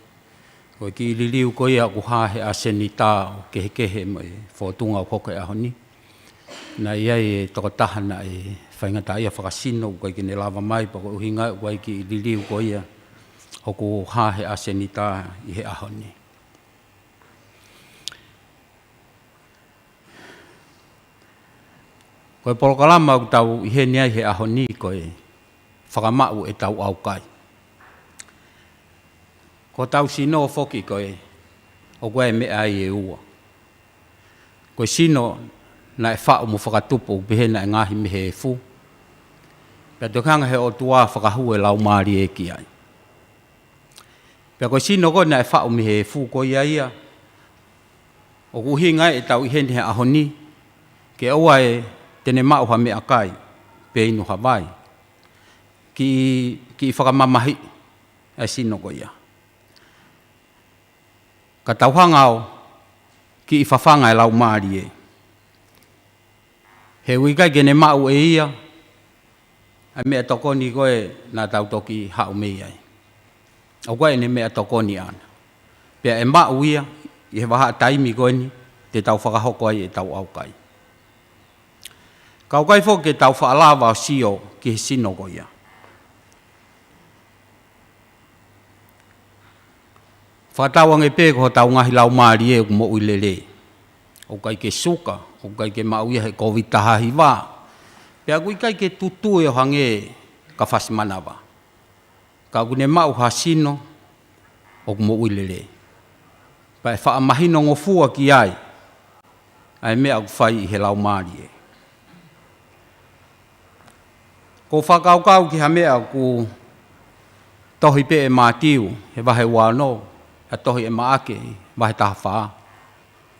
Ko e kiʻi liliu ko ia ʻoku hā he ʻasenita ʻoku kehekehe mo e fōtunga ʻoku hoko he ʻaho ni. Naʻe ʻi ai e tokotaha naʻe faingataʻaʻia fakasino ʻoku ʻikai ke ne lava mai, pea ko e ʻuhinga ʻoku ʻi ai e kiʻi liliu ko ia ʻoku hā he ʻasenita ʻi he ʻaho ni. Ko e polokalama ʻoku tau ʻi heni ai he ʻaho ni ko e fakamaʻu ʻetau ʻaukai. Ko hotau sino foki ko e, ʻoku ʻi ai e meʻa ai ʻe ua. Ko e sino naʻe faʻu mo fakatupu ʻoku pehē naʻe ngaohi mei he efu. Pea toki hanga he ʻOtua ʻo fakahū e Laumālie ki ai. Pea ko e sino ko ē naʻe faʻu mei he efu ko ia ia ʻoku ʻuhinga ai ʻetau ʻi heni he ʻaho ni, ke ʻoua ʻe te ne maʻu ha meʻakai pe inu ha vai. Kiʻi, kiʻi fakamamahiʻi e sino ko ia. Ka tau hanga ʻo kiʻi fafanga e Laumālie. He ʻoku ʻikai ke ne maʻu ʻe ia ʻa e meʻatokoni ko ē naʻa tau toki haʻu mei ai. ʻOku ʻi ai ʻene meʻatokoni ʻaʻana. Pea ʻe maʻu ia ʻi he vahaʻa taimi ko eni te tau fakahoko ai ʻetau ʻaukai. Ka ʻoku ʻikai foki ke tau faʻa lava ʻo sio ki he sino ko ia. Fakatauange pē ko hotau ngaahi laumālie ʻoku moʻui lelei. ʻOku ʻikai ke suka, ʻoku ʻikai ke maʻu ia he Kōviti taha hiva. Pea ʻoku ʻikai ke tutui ʻo hangē ka fasi manava. Ka ʻoku ne maʻu ha sino ʻoku moʻui lelei. Pea ʻe faʻa mahino ngofua ki ai ʻa e meʻa ʻoku fai ʻi he laumālie. ʻOku ou fakakaukau ki ha meʻa ʻoku tohi pē ʻe Mātiu he vahe ua ono, ʻa e tohi ʻe Maʻake vahe taha fā,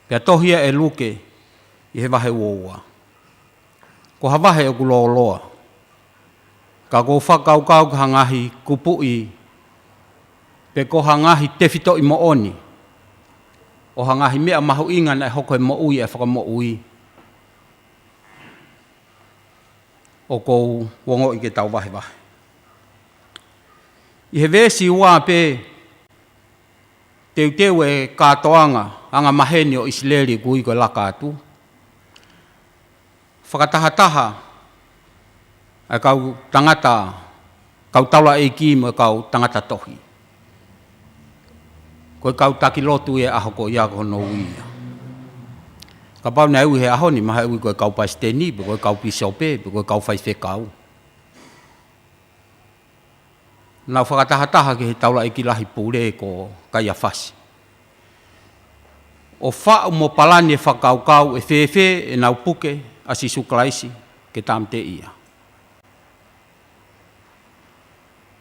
pea tohi ia ʻe Luke ʻi he vahe ua ua. Ko ha vahe ʻoku lōloa. Ka ʻoku ou fakakaukau ki ha ngaahi kupuʻi, pe ko ha ngaahi tefitoʻi moʻoni ʻo ha ngaahi meʻa mahuʻinga naʻe hoko he moʻui ʻa e Fakamoʻui, ʻoku ou ongoʻi ke tau vahevahe. ʻI he veesi ua pē, teuteu e kātoanga angamaheni ʻo ʻIsileli ʻoku ui ko e Lakaatu. Fakatahataha ʻa e kau tangata, kau taulaʻeiki mo e kau tangata tohi. Ko e kau taki lotu ia ʻaho ko ia ko hono ui ia. Kapau naʻe ui he ʻaho ni, mahalo ʻe ui ko e kau palesiteni, pe ko e kau pīsope, pe ko e kau faifekau. Nau fakatahataha ki he taulaʻeiki lahi pule ko Kaiafasi, ʻo faʻu mo palani e fakakaukau ʻe fēfē ʻenau puke ʻa Sīsū Kalaisi ke tāmateʻi ia.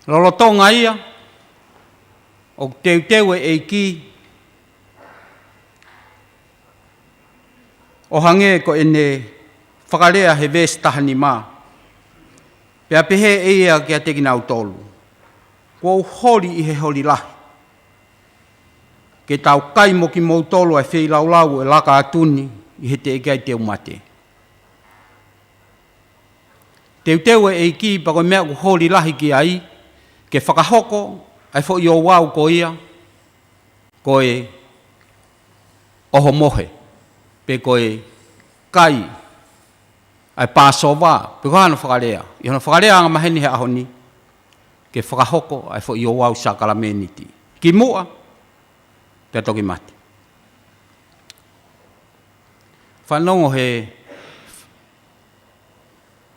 Lolotonga ia, ʻoku teuteu e ʻEiki ʻo hangē ko ʻene fakalea he veesi taha nima. Pea pehē ʻe ia kiate kinautolu, kuo u holi ʻi he holi lahi, ke tau kai mo kimoutolu ʻa e feilaulau ʻo e Lakaatu ni ʻi he teʻeki ai te u mate. Teuteu e ʻEiki pea ko e meʻa ʻoku holi lahi ki ai, ke fakahoko ʻa e foʻi ouau ko ia, ko e ʻohomohe, pe ko e kai ʻa e Pāsova, pe ko hano fakalea. ʻI hono fakalea angamaheni he ʻaho ni, ke fakahoko ʻa e foʻi ouau sākalamēniti. Kimuʻa pea toki mate. Fanongo he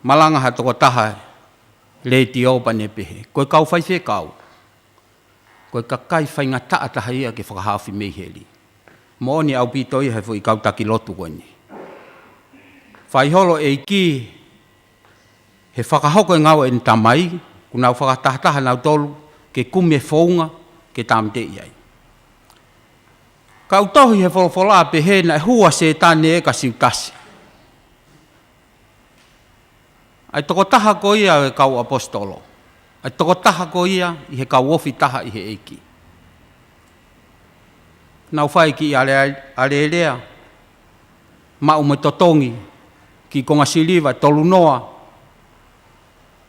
malanga ha tokotaha letiō pea ne pehē, ko e kau faifekau, ko e kakai faingataʻa taha ia ke fakahaofi mei heli. Moʻoni ʻaupito ia he foʻi kau taki lotu ko eni. Fai holo e ʻEiki he fakahoko e ngāue ʻene Tamai, kuo nau fakatahataha nautolu ke kumi e founga ke tāmateʻi ai. Ka ʻoku tohi he folofola pehē naʻe hū ʻa Sētane ʻe ka Siutasi, ʻa e tokotaha ko ia ʻo e kau ʻaposetolo, ʻa e tokotaha ko ia ʻi he kau ofi taha ʻi he ʻEiki. Nau fai kiʻi ale-, alēlea, maʻu mo e totongi kiʻi konga siliva ʻe tolu noa,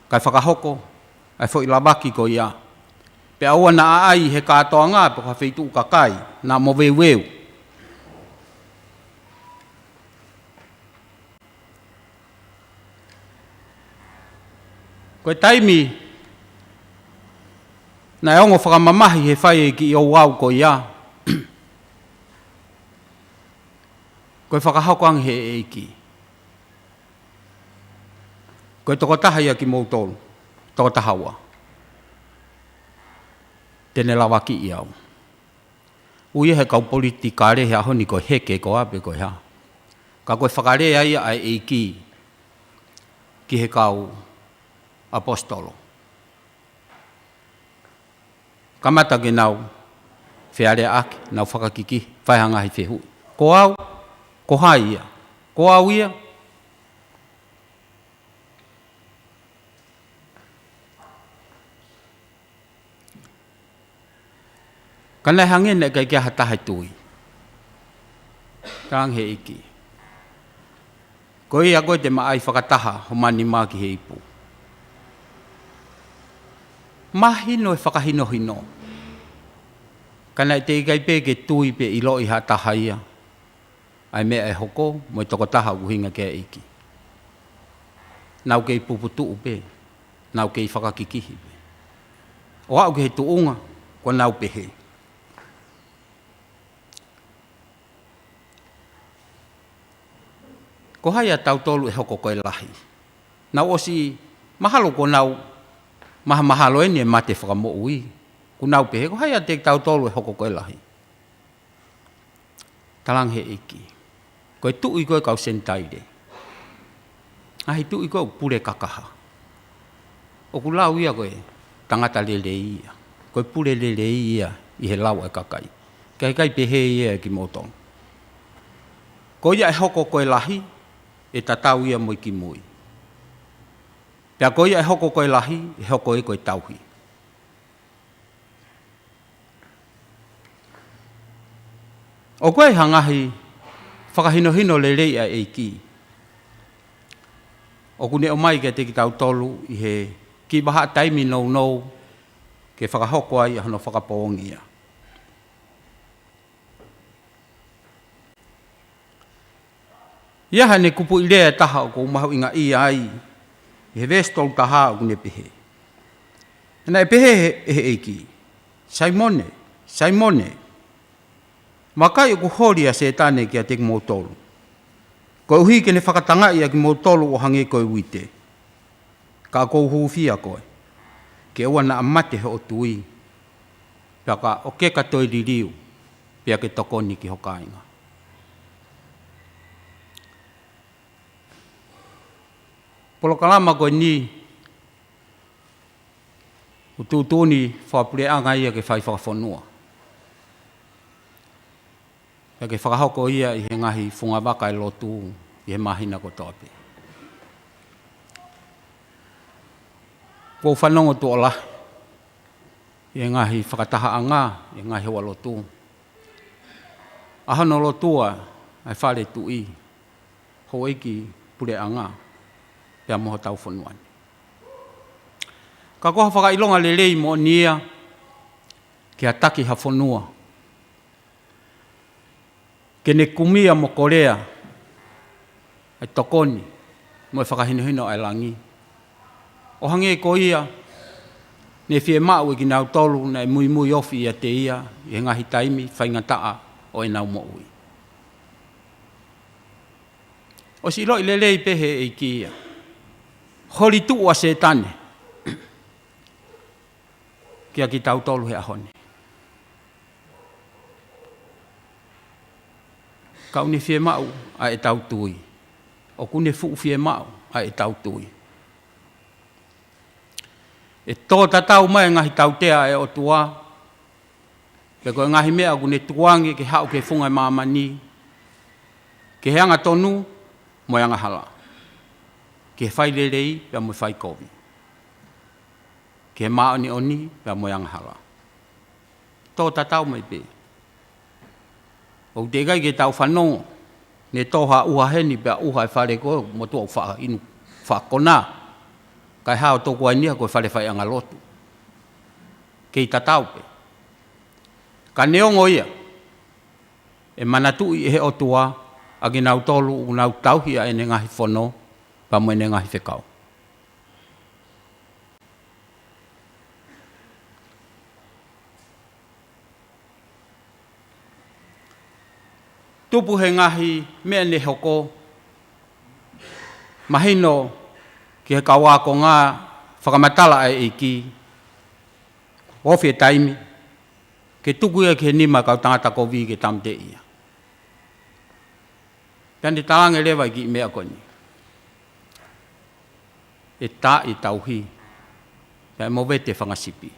kae fakahoko ʻa e foʻi lavaki ko ia. Pea ʻoua naʻa ʻai he kātoanga pe ko ha feituʻu kakai, naʻa mo veuveu. Ko e taimi naʻe ongo fakamamahi he fai e kiʻi ouau ko ia, ko e fakahoko ange he ʻEiki. Ko e tokotaha ia kimoutolu, tokotaha ua, te ne lavakiʻi au. ʻOku ʻi ai he kau politikale he ʻaho ni ko e heke ko ā pe ko e hā. Ka ko e fakalea ia ʻa e ʻEiki ki he kau ʻaposetolo. Kamata ke nau fealeaʻaki, nau fakakikihi, fai ha ngaahi fehuʻi. Ko au, ko hai ia? Ko au ia? Ka naʻe hangē naʻe ʻikai ke ʻi ai ha taha ʻe tui. Talaange he ʻEiki, ko ia ko ē te ma ʻai fakataha hoʻomou nima ki he ipu. Mahino e fakahinohino. Ka naʻe teʻeki ai pē ke tui pe ʻiloʻi ha taha ia ʻa e meʻa ʻe hoko mo e tokotaha ʻoku ʻuhinga ki ai e ʻEiki. Nau kei puputuʻu pē, nau kei fakakikihi pē. ʻO aʻu ki he tuʻunga, kuo nau pehē, ko hai ʻa tautolu ʻe hoko ko e lahi? Nau ʻosi mahalo kuo nau mahamahalo eni e mate fakamoʻui. Kuo nau pehē, ko hai ʻiate kitautolu ʻe hoko ko e lahi? Talaange he ʻEiki, ko e tuʻi ko ē kau Senitaile, ngaahi tuʻi ko ē ʻoku pule kakaha, ʻoku lau ia ko e tangata lelei ia, ko e pule lelei ia ʻi he lau ʻa e kakai. Ka ʻikai pehē ia ʻe kimoutolu. Ko ia ʻe hoko ko e lahi, ʻe tatau ia mo e kimui. Pea ko ia ʻe hoko ko e lahi, ʻe hoko ia ko e tauhi. ʻOku ʻi ai ha ngaahi fakahinohino lelei ʻa e ʻEiki ʻoku ne ʻomai kiate kitautolu ʻi he kiʻi vahaʻa taimi nounou ke fakahoko ai ʻa hono fakapoongi ia. ʻI ai haʻane kupuʻi lea ʻe taha ʻoku ou mahuʻingaʻia ai, ʻi he veesi tolu taha ʻoku ne pehē. Naʻe pehē he, he ʻEiki, Saimone, Saimone, vakai ʻoku holi ʻa Sētane kiate kimoutolu, koeʻuhi ke ne fakatangaʻi ʻa kimoutolu ʻo hangē ko e uite. Ka ʻoku ou hūfia koe, ke ʻoua naʻa mate hoʻo tui, pea ka ʻokú ke toe liliu, pea ke tokoni ki ho kāinga. Polokalama ko eni, ʻoku tuʻutuʻuni fakapuleʻanga ia ke fai fakafonua. Pea ke fakahoko ia ʻi he ngaahi fungavaka ʻo e lotu ʻi he māhina kotoa pē. ʻOku ou fanongo tuʻo lahi ʻi he ngaahi fakatahaʻanga, ʻi he ngaahi houalotu, ʻa hono lotua ʻa e fale tuʻi, houʻeiki puleʻanga, pea mo hotau fonua ni. Ka ko ha fakaʻilonga lelei moʻoni ia ki ha taki ha fonua, ke ne kumi ia mo kolea ʻa e tokoni mo e fakahinohino ʻa e langi, ʻo hangē ko ia ne fiemaʻu ʻe kinautolu naʻe muimui ofi ʻiate ia ʻi he ngaahi taimi faingataʻa ʻo ʻenau moʻui. ʻOsi ʻiloʻi lelei pē he ʻEiki ia, holi tuʻu ʻa Sētane kia kitautolu he ʻaho ni. Ka ʻoku ne fiemaʻu ʻa ʻetau tui. ʻOku ne fuʻu fiemaʻu ʻa ʻetau tui. ʻE tō tatau mai e ngaahi tautea ʻa e ʻOtua, Pe ko e ngaahi meʻa ʻoku ne tukuange ke haʻu ki he funga māmani, ki he angatonu mo e angahala, ki he failelei pea mo e faikovi, ki he māʻoniʻoni pea mo e angahala. Tō tatau mai pē. ʻOku teʻeki ai ke tau fanongo ne tō ha ʻuha heni pea ʻuha e fale ko ē, motuʻa ʻoku faʻa inu, faʻa kona, kae hao tō kuainia ko e fale faiʻanga lotu. Kei tatau pē. Ka neongo ia, ʻe manatuʻi ʻe he ʻOtua ʻa kinautolu ʻoku nau tauhi ʻa ʻene ngaahi fono pea mo ʻene ngaahi fekau. Tupu he ngaahi meʻa ne hoko, mahino ki he kau ākonga, fakamatala ʻa e ʻEiki, ofi e taimi ke tuku ia ki he nima kau tangata kovi ke tāmateʻi ia. Pea ne talaange leva e kiʻi meʻa ko eni: ʻE taaʻi e tauhi, pea ʻe movete e fanga sipi.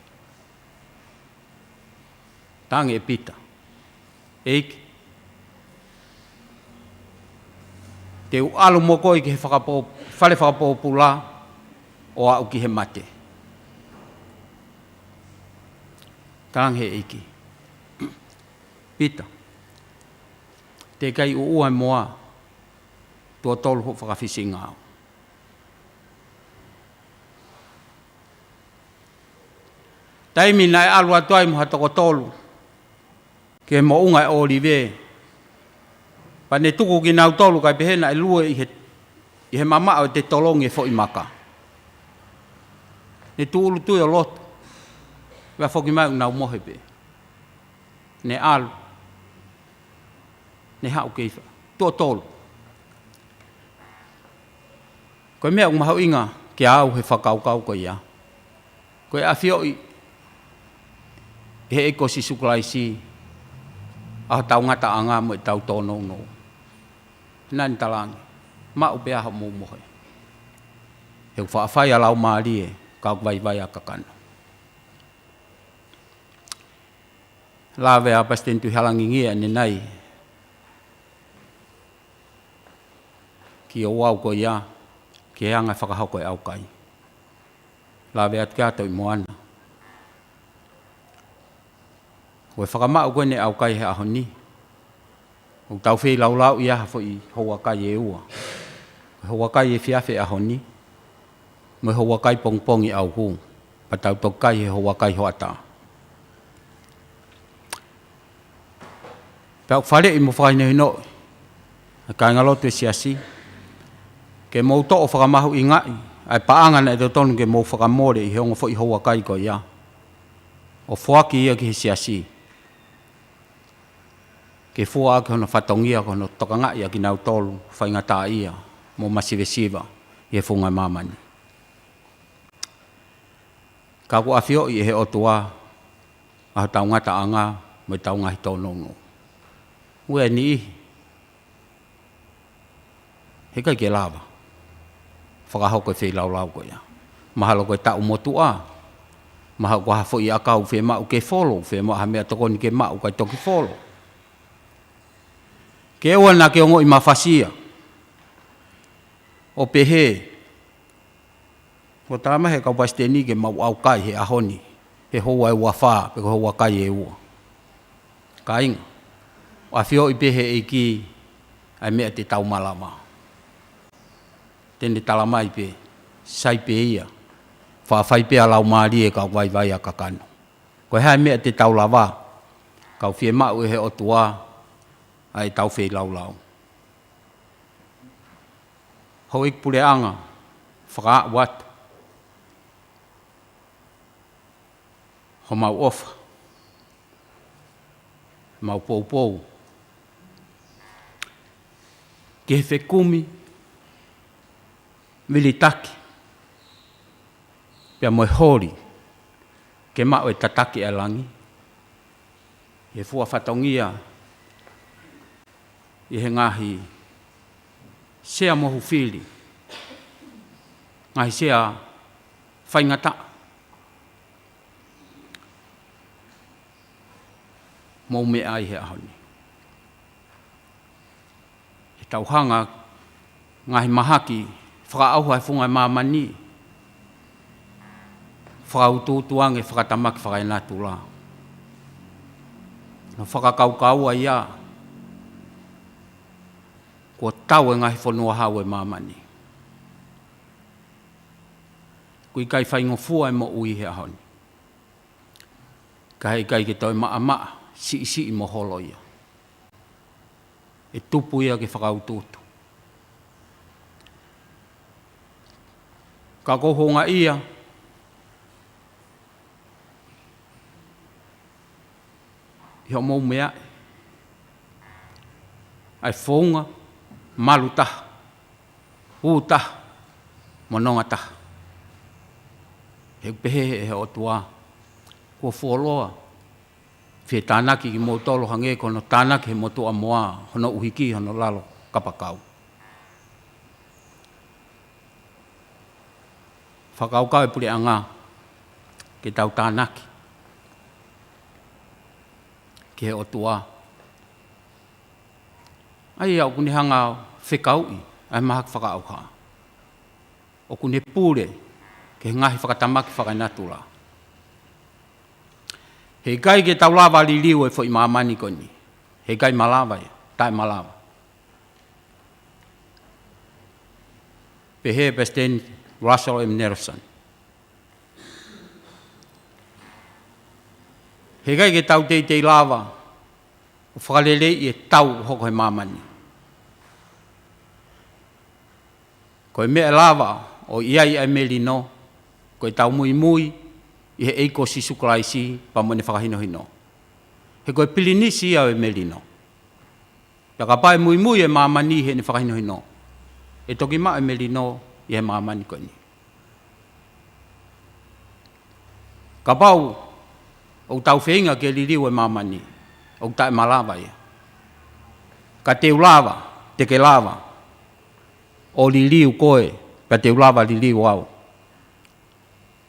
Talaange ʻe Pita: ʻEiki, te u ʻalu mo koe ki he fakapō-, fale fakapōpula ʻo aʻu ki he mate. Talaange ʻe he ʻEiki: Pita, teʻeki ai ʻuʻua e moa, tuʻo tolu hoʻo fakafisingaʻau. Taimi naʻe ʻalu atu ai mo ha toko tolu ki he moʻunga ʻo ʻŌlive, pea ne tuku kinautolu kae pehē naʻe lue ʻi he, ʻi he mamaʻo ʻo e tolongi e foʻi maka. Ne tūʻulutui ʻo lotu, pea foki mai ʻoku nau mohe pē. Ne ʻalu, ne haʻu kei fa-, tuʻo tolu. Ko e meʻa ʻoku mahuʻinga kiate au he fakakaukau ko ia, ko e ʻafioʻi ʻe he ʻEiki ko Sīsū Kalaisi ʻa hotau ngataʻanga mo ʻetau tōnounou. Naʻa ne talaange: Maʻu pē ā hoʻomou mohe, he ʻoku faʻa fai ʻa e Laumālie ka ʻoku vaivai ʻa e kakano. Lave ʻa Palesiteni Tuʻihalangingia ʻanenai ki he ouau ko ia, ki he anga e fakahoko e ʻaukai. Lave atu ki ai Toʻi Moana. Ko e fakamaʻu ko eni e ʻaukai he ʻaho ni, ʻoku tau feilaulau ʻi ha foʻi houakai ʻe ua. Ko e houakai efiafi ʻaho ni, mo e houakai pongipongi ʻauhū, pea tau toki kai he houakai hoʻatā. Pea ʻoku faleʻi mo fakahinohinoʻi ʻa e kāingalotu e siasi ke mou toʻo fakamahuʻingaʻi ʻa e paʻanga naʻe totonu ke mou fakamole ʻi he ongo foʻi houakai ko ia, ʻo foaki ia ki he siasi ke fua ʻaki hono fatongia ko hono tokangaʻi ʻa kinautolu faingataʻaʻia mo masivesiva ʻi he funga māmani. Ka ʻoku ʻafioʻi ʻe he ʻOtua ʻa hotau ngataʻanga mo ʻetau ngaahi tōnounou. Ua e niʻihi heʻikai ke lava fakahoko e feilaulau ko ia. Mahalo ko e taʻu motuʻa, mahalo ko ha foʻi ʻakau fiemaʻu ke folo, fiemaʻu ha meʻatokoni ke maʻu kae toki folo. Ke ʻoua naʻa ke ongoʻi mafasia ʻo pehē, kuo talamai ʻe he kau palesiteni ke mau ʻaukai he ʻaho ni he houa ʻe uafā pe ko e houakai ʻe ua. Kāinga, ʻoku ʻafioʻi pē ʻe he ʻEiki ʻa e meʻa te tau malava. Te ne talamai pē, sai pē ia, faʻa fai pē ʻa e Laumālie ka ʻoku vaivai ʻa e kakano. Ko e hā e meʻa te tau lava, ka ʻoku fiemaʻu ʻe he ʻOtua ʻa ʻetau feilaulau. Houʻeiki Puleʻanga, fakaaʻu atu homau ʻofa, mau poupou ki he fekumi, vilitaki, pea mo e holi ke maʻu e tataki ʻa e langi, he fua fatongia ʻi he ngaahi sea mohu fili, ngaahi sea faingataʻa. mou meʻa ai he ʻaho ni. He tau hanga ngaahi mahaki fakaʻauha he funga māmani, fakautuutu ange fakatamaki fakaenatula. Naʻa fakakaukau ai ia, kuo tau e ngaahi fonua hau e māmani. Kuo ʻikai faingofua e moʻui he ʻaho ni. Ka he ʻikai ke toe maʻamaʻa, siʻisiʻi mo holo ia. ʻE tupu ia ke fakautuutu. Ka ko hounga ia, ʻi hoʻomou meʻa, ʻa e founga, malu taha, ʻū taha, mo nonga taha. He ʻoku pehē ʻe he ʻOtua, kuo fuoloa, fie tānaki kimoutolu hangē ko hono tānaki he motuʻa moa, hono ʻuhiki, hono lalo kapakau. Fakakaukau e puleʻanga, ke tau tānaki ki he ʻOtua. ʻA ia ʻoku ne hanga fekauʻi ʻa e mahaki fakaʻauha. ʻOku ne pule ki he ngaahi fakatamaki fakaenatula. He ʻikai ke tau lava liliu e foʻi māmani ko eni. He ʻikai malava ia, taʻemalava. Pehē Palesiteni Russell M Nelson. He ʻikai ke tau teitei lava ʻo fakaleleiʻi e tau ʻoku hoko he māmani. Ko e meʻa ʻe lava ʻo ʻi ai ʻa e melino, ko e tau muimui ʻi he ʻEiki ko Sīsū Kalaisi pea mo ʻene fakahinohino. He ko e pilinisi ia ʻo e melino. Pea kapau ʻe muimui e māmani heʻene fakahinohino, ʻe toki maʻu e melino ʻi he māmani ko eni. Kapau ʻoku tau feinga ke liliu e māmani, ʻoku taʻemalava ia. Ka te u lava, te ke lava ʻo liliu koe, pea te u lava liliu au,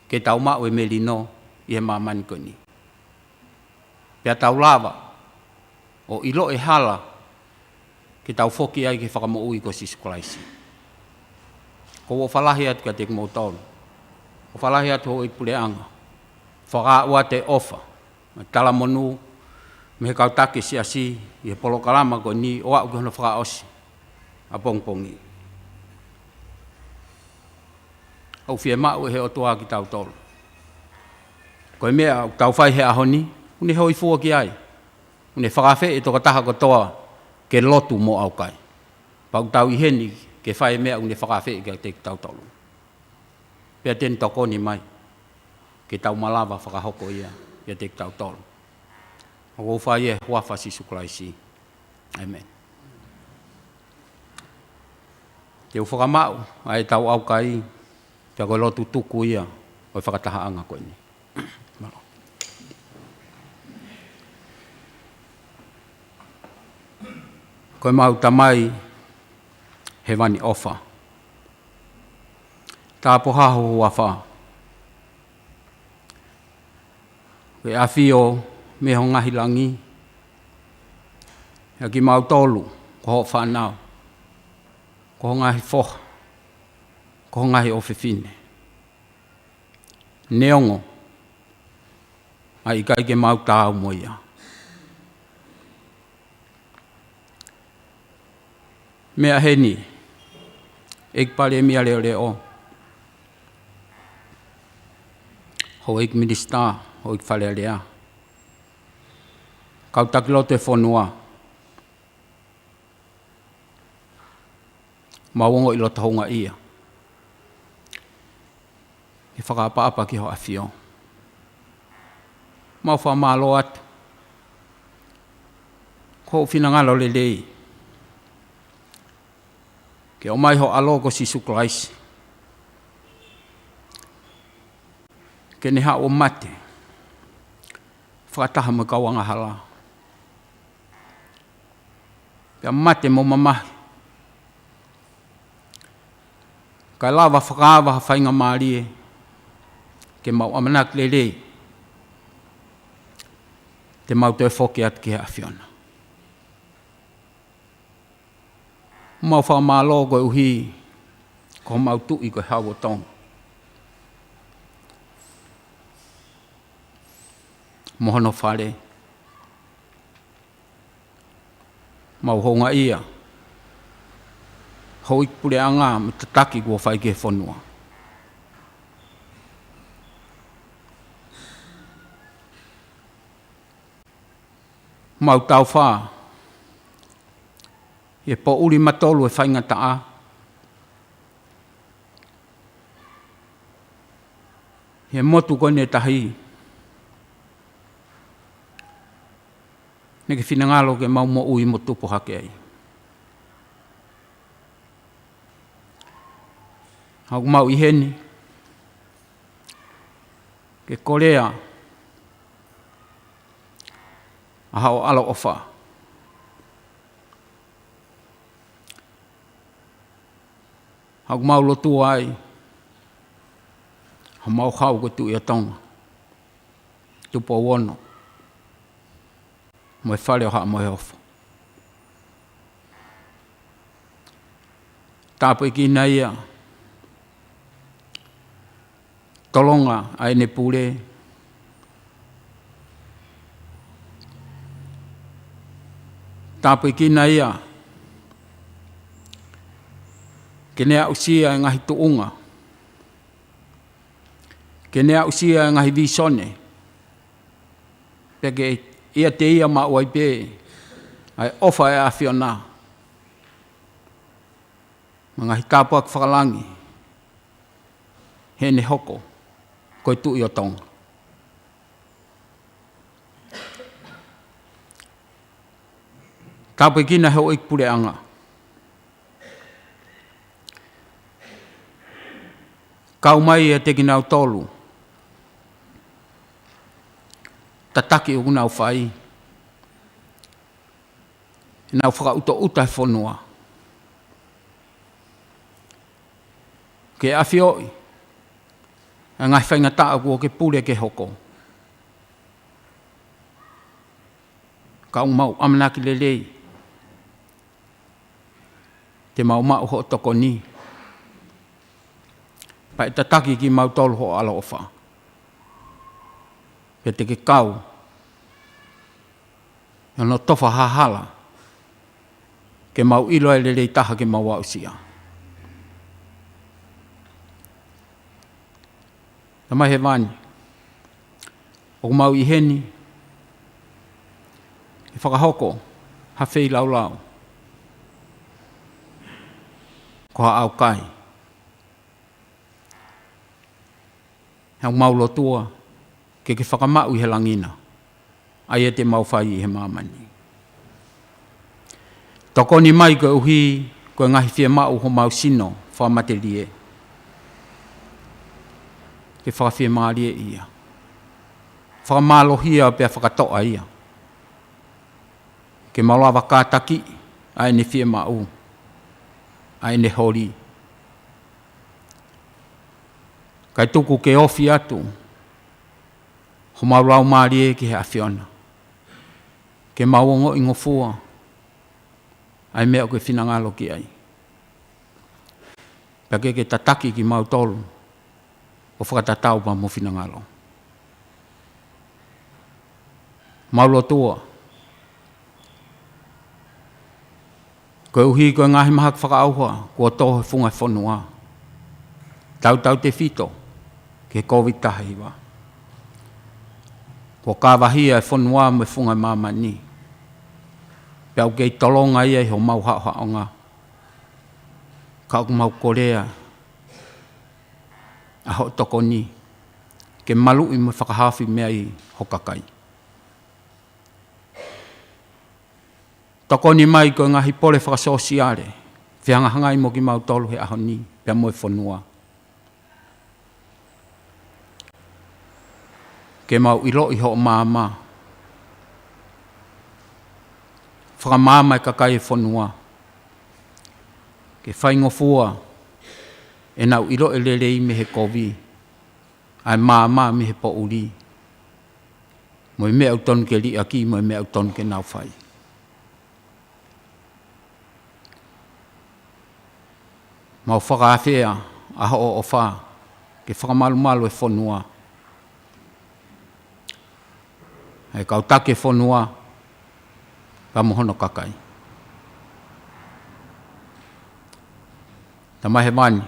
ke tau maʻu e melino ʻi he māmani ko eni. Pea tau lava ʻo ʻilo e hala ke tau foki ai ki he Fakamoʻui ko Sīsū Kalaisi. ʻOku ou ʻofa lahi atu kiate kimoutolu. ʻOfa lahi atu houʻeiki puleʻanga. Fakaaʻu atu e ʻofa mo e talamonū mei he kau taki siasi ʻi he polokalama ko eni ʻo aʻu ki hono fakaʻosi ʻapongipongi. ʻOku fiemaʻu ʻe he ʻOtua kitautolu. Ko e meʻa ʻoku tau fai he ʻaho ni, ʻoku ne hōifua ki ai. ʻOku ne fakaafeʻi e tokotaha kotoa ke lotu mo ʻaukai. Pea ʻoku tau ʻi heni ke fai e meʻa ʻoku ne fakaafeʻi kiate kitautolu. Pea te ne tokoni mai ke tau malava fakahoko ia kiate kitautolu. ʻOku ou fai ʻi he huafa ʻo Sīsū Kalaisi. ʻĒmeni. Te u fakamaʻu ʻa e tau ʻaukai, pea ko e lotu tuku ia ʻo e fakatahaʻanga ko eni. Mālō. Ko ʻemau Tamai Hēvani ʻofa, tāpuhā ho huafa. Ke ʻafio mei ho ngaahi langi, ʻa kimautolu ko hoʻo fānau, ko ho ngaahi foha, ko ho ngaahi ʻofefine. Neongo ʻa e ʻikai ke mau taau mo ia. Meʻa heni, ʻEiki Palēmia Leʻoleʻo, houʻeiki Minisitā, houʻeiki Fale Alea, kau taki lotu e fonua, mau ongoʻi loto houngaʻia he fakaʻapaʻapa ki hoʻo ʻAfio. Mau fakamālō atu ko hoʻo finangalo lelei ke ʻomai ho ʻAlo ko Sīsū Kalaisi ke ne haʻu ʻo mate fakataha mo e kau angahala. Pea mate mo mamahi, kae lava fakaava ha faingamālie ke mau ʻamanaki lelei Te mau toe foki atu ki he ʻAfiona. Mau fakamālō koeʻuhi ko homau Tuʻi ko e Hau ʻo Tonga mo hono fale. Mau houngaʻia houʻeiki puleʻanga mo e tataki kuo fai ki he fonua. Mau taufā ʻi he poʻuli matolu ʻo e faingataʻa ʻi he motu ko eni ʻe taha naʻe ke finangalo ke mau moʻui mo tupu hake ai. ʻOku mau ʻi heni ke kolea ʻa hoʻo ʻaloʻofa. ʻOku mau lotua ai homau Hau ko e Tuʻi ʻo Tonga, Tupou Ono, mo e Fale ʻo Haʻa Moheofo. Tāpuekina ia, tolonga ʻa ʻene pule. Tāpuekina ia ke ne aʻusia e ngaahi tuʻunga, ke ne aʻusia e ngaahi vīsone, pea ke ʻiate ia maʻu ai pē ʻa e ʻofa ʻa e ʻAfiona mo e ngaahi tāpuaki fakalangi heʻene hoko ko e Tuʻi ʻo Tonga. Tāpuekina houʻeiki puleʻanga, kau mai ʻiate kinautolu, tataki ʻoku nau fai, ʻenau fakaʻutoʻuta e fonua, ke ʻafioʻi ʻa e ngaahi faingataʻa kuo ke pule ke hoko. Ka ʻoku mau ʻamanaki lelei te mau maʻu hoʻo tokoni, pea ʻe tataki kimautolu hoʻo ʻaloʻofa, pea te ke kau ʻi hono tofa ha hala ke mau ʻilo e lelei taha ke mau aʻusia. Tamai Hēvani, ʻoku mau ʻi heni ke fakahoko ha feilaulau ko ha ʻaukai. ʻOku mau lotua ke ke fakamaʻu ʻi he langi na ʻa ia te mau fai ʻi he māmani. Tokoni mai koeʻuhi ko e ngaahi fiemaʻu homau sino fakamatelie, ke fakafiemālieʻi ia, fakamālohia pea fakatoʻa ia, ke mau lava kātakiʻi ʻa ʻene fiemaʻu, ʻa ʻene holi. Kae tuku ke ofi atu homau laumālie ki he ʻAfiona, ke mau ongoʻi ngofua ʻa e meʻa ʻoku ke finangalo ki ai, pea ke ke tataki kimautolu ʻo fakatatau pea mo ho finangalo. Mau lotua koeʻuhi ko e ngaahi mahaki fakaʻauha kuo tō he funga fonua, tautautefito ki he Kōviti taha hiva, kuo kavahia e fonua mo e funga māmani, pea ʻoku kei tolonga ia ʻi homau haʻohaʻonga. Ka ʻoku mau kolea ʻa hoʻo tokoni ke maluʻi mo fakahaofi mei ai ho kakai. Tokoni mai ko e ngaahi pole fakasōsiale fehangahangai mo kimautolu he ʻaho ni pea mo e fonua, ke mau ʻiloʻi hoʻo maama, fakamaama e kakai e fonua, ke faingofua ʻenau ʻilo e lelei mei he kovi, ʻa e maama mei he poʻuli. mo e meʻa ʻoku tonu ke liʻaki, mo e meʻa ʻoku tonu ke nau fai. Mau fakaafeʻi ʻa hoʻo ʻofa ke fakamalumalu e fonua, ʻa e kau taki e fonua, pea mo hono kakai. Tamai Hēvani,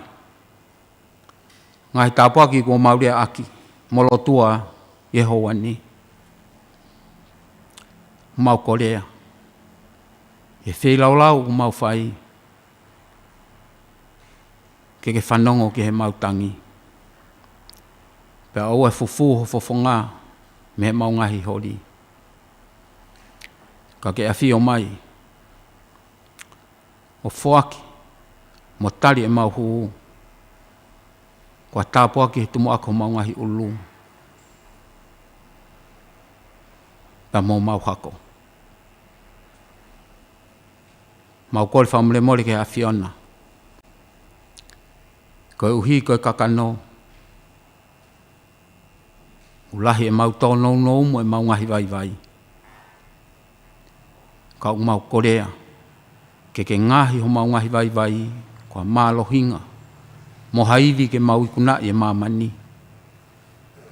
ngaahi tāpuaki kuo mau leaʻaki mo lotua ʻi he houa ni, mau kolea ʻi he feilaulau ʻoku mau fai, ke ke fanongo ki heʻemau tangi, pea ʻoua ʻe fufū ho fofonga mei heʻemau ngaahi holi, ka ke ʻafio mai ʻo foaki mo tali ʻemau hū, ko ha tāpuaki he tumuʻaki homau ngaahi ʻulu pea mo homau hako. Mau kole fakamolemole ki he ʻAfiona, koeʻuhi ko e kakano, ʻoku lahi ʻemau tōnounou mo ʻemau ngaahi vaivai. Ka ʻoku mau kolea ke ke ngaohi homau ngaahi vaivai ko ha mālohinga mo ha ivi ke mau ikunaʻi e māmani,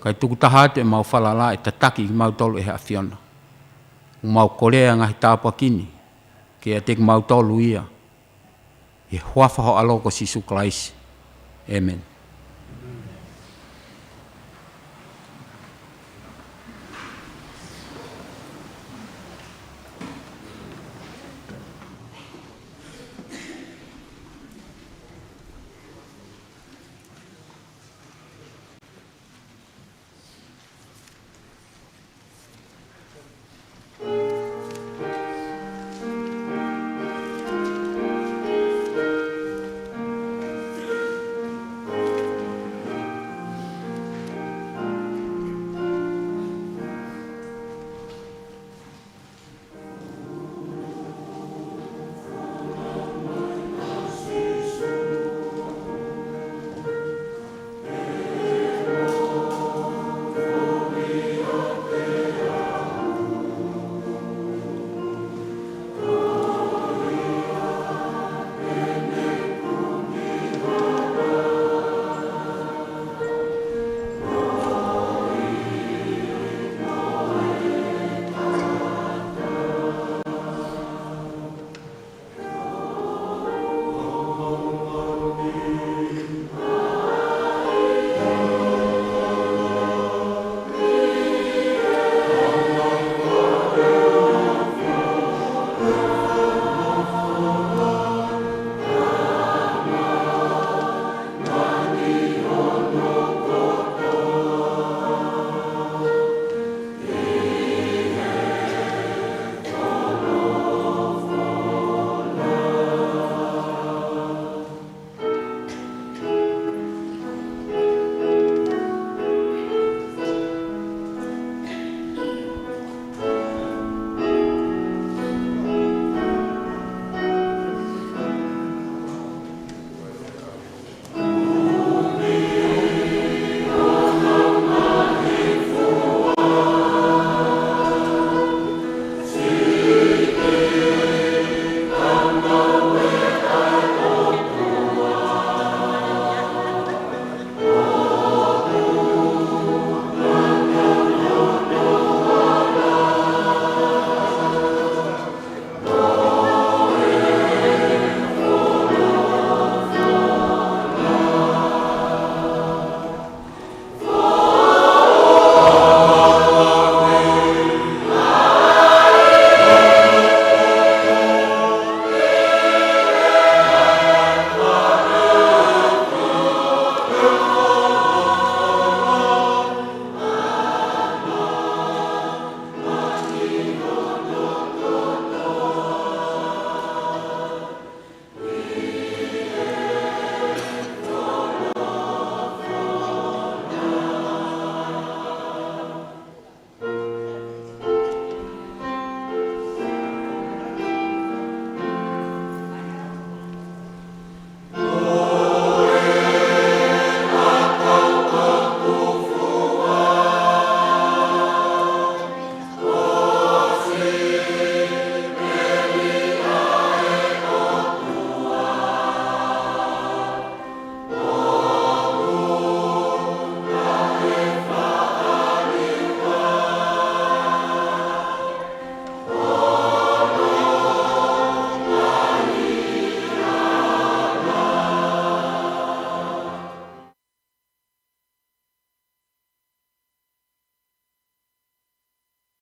kae tuku taha atu ʻemau falala ʻe tataki kimautolu ʻe he ʻAfiona. ʻOku mau kolea ngaahi tāpuaki ni kiate kimautolu ia, ʻi he huafa ho ʻAlo ko Sīsū Kalaisi. ʻĒmeni.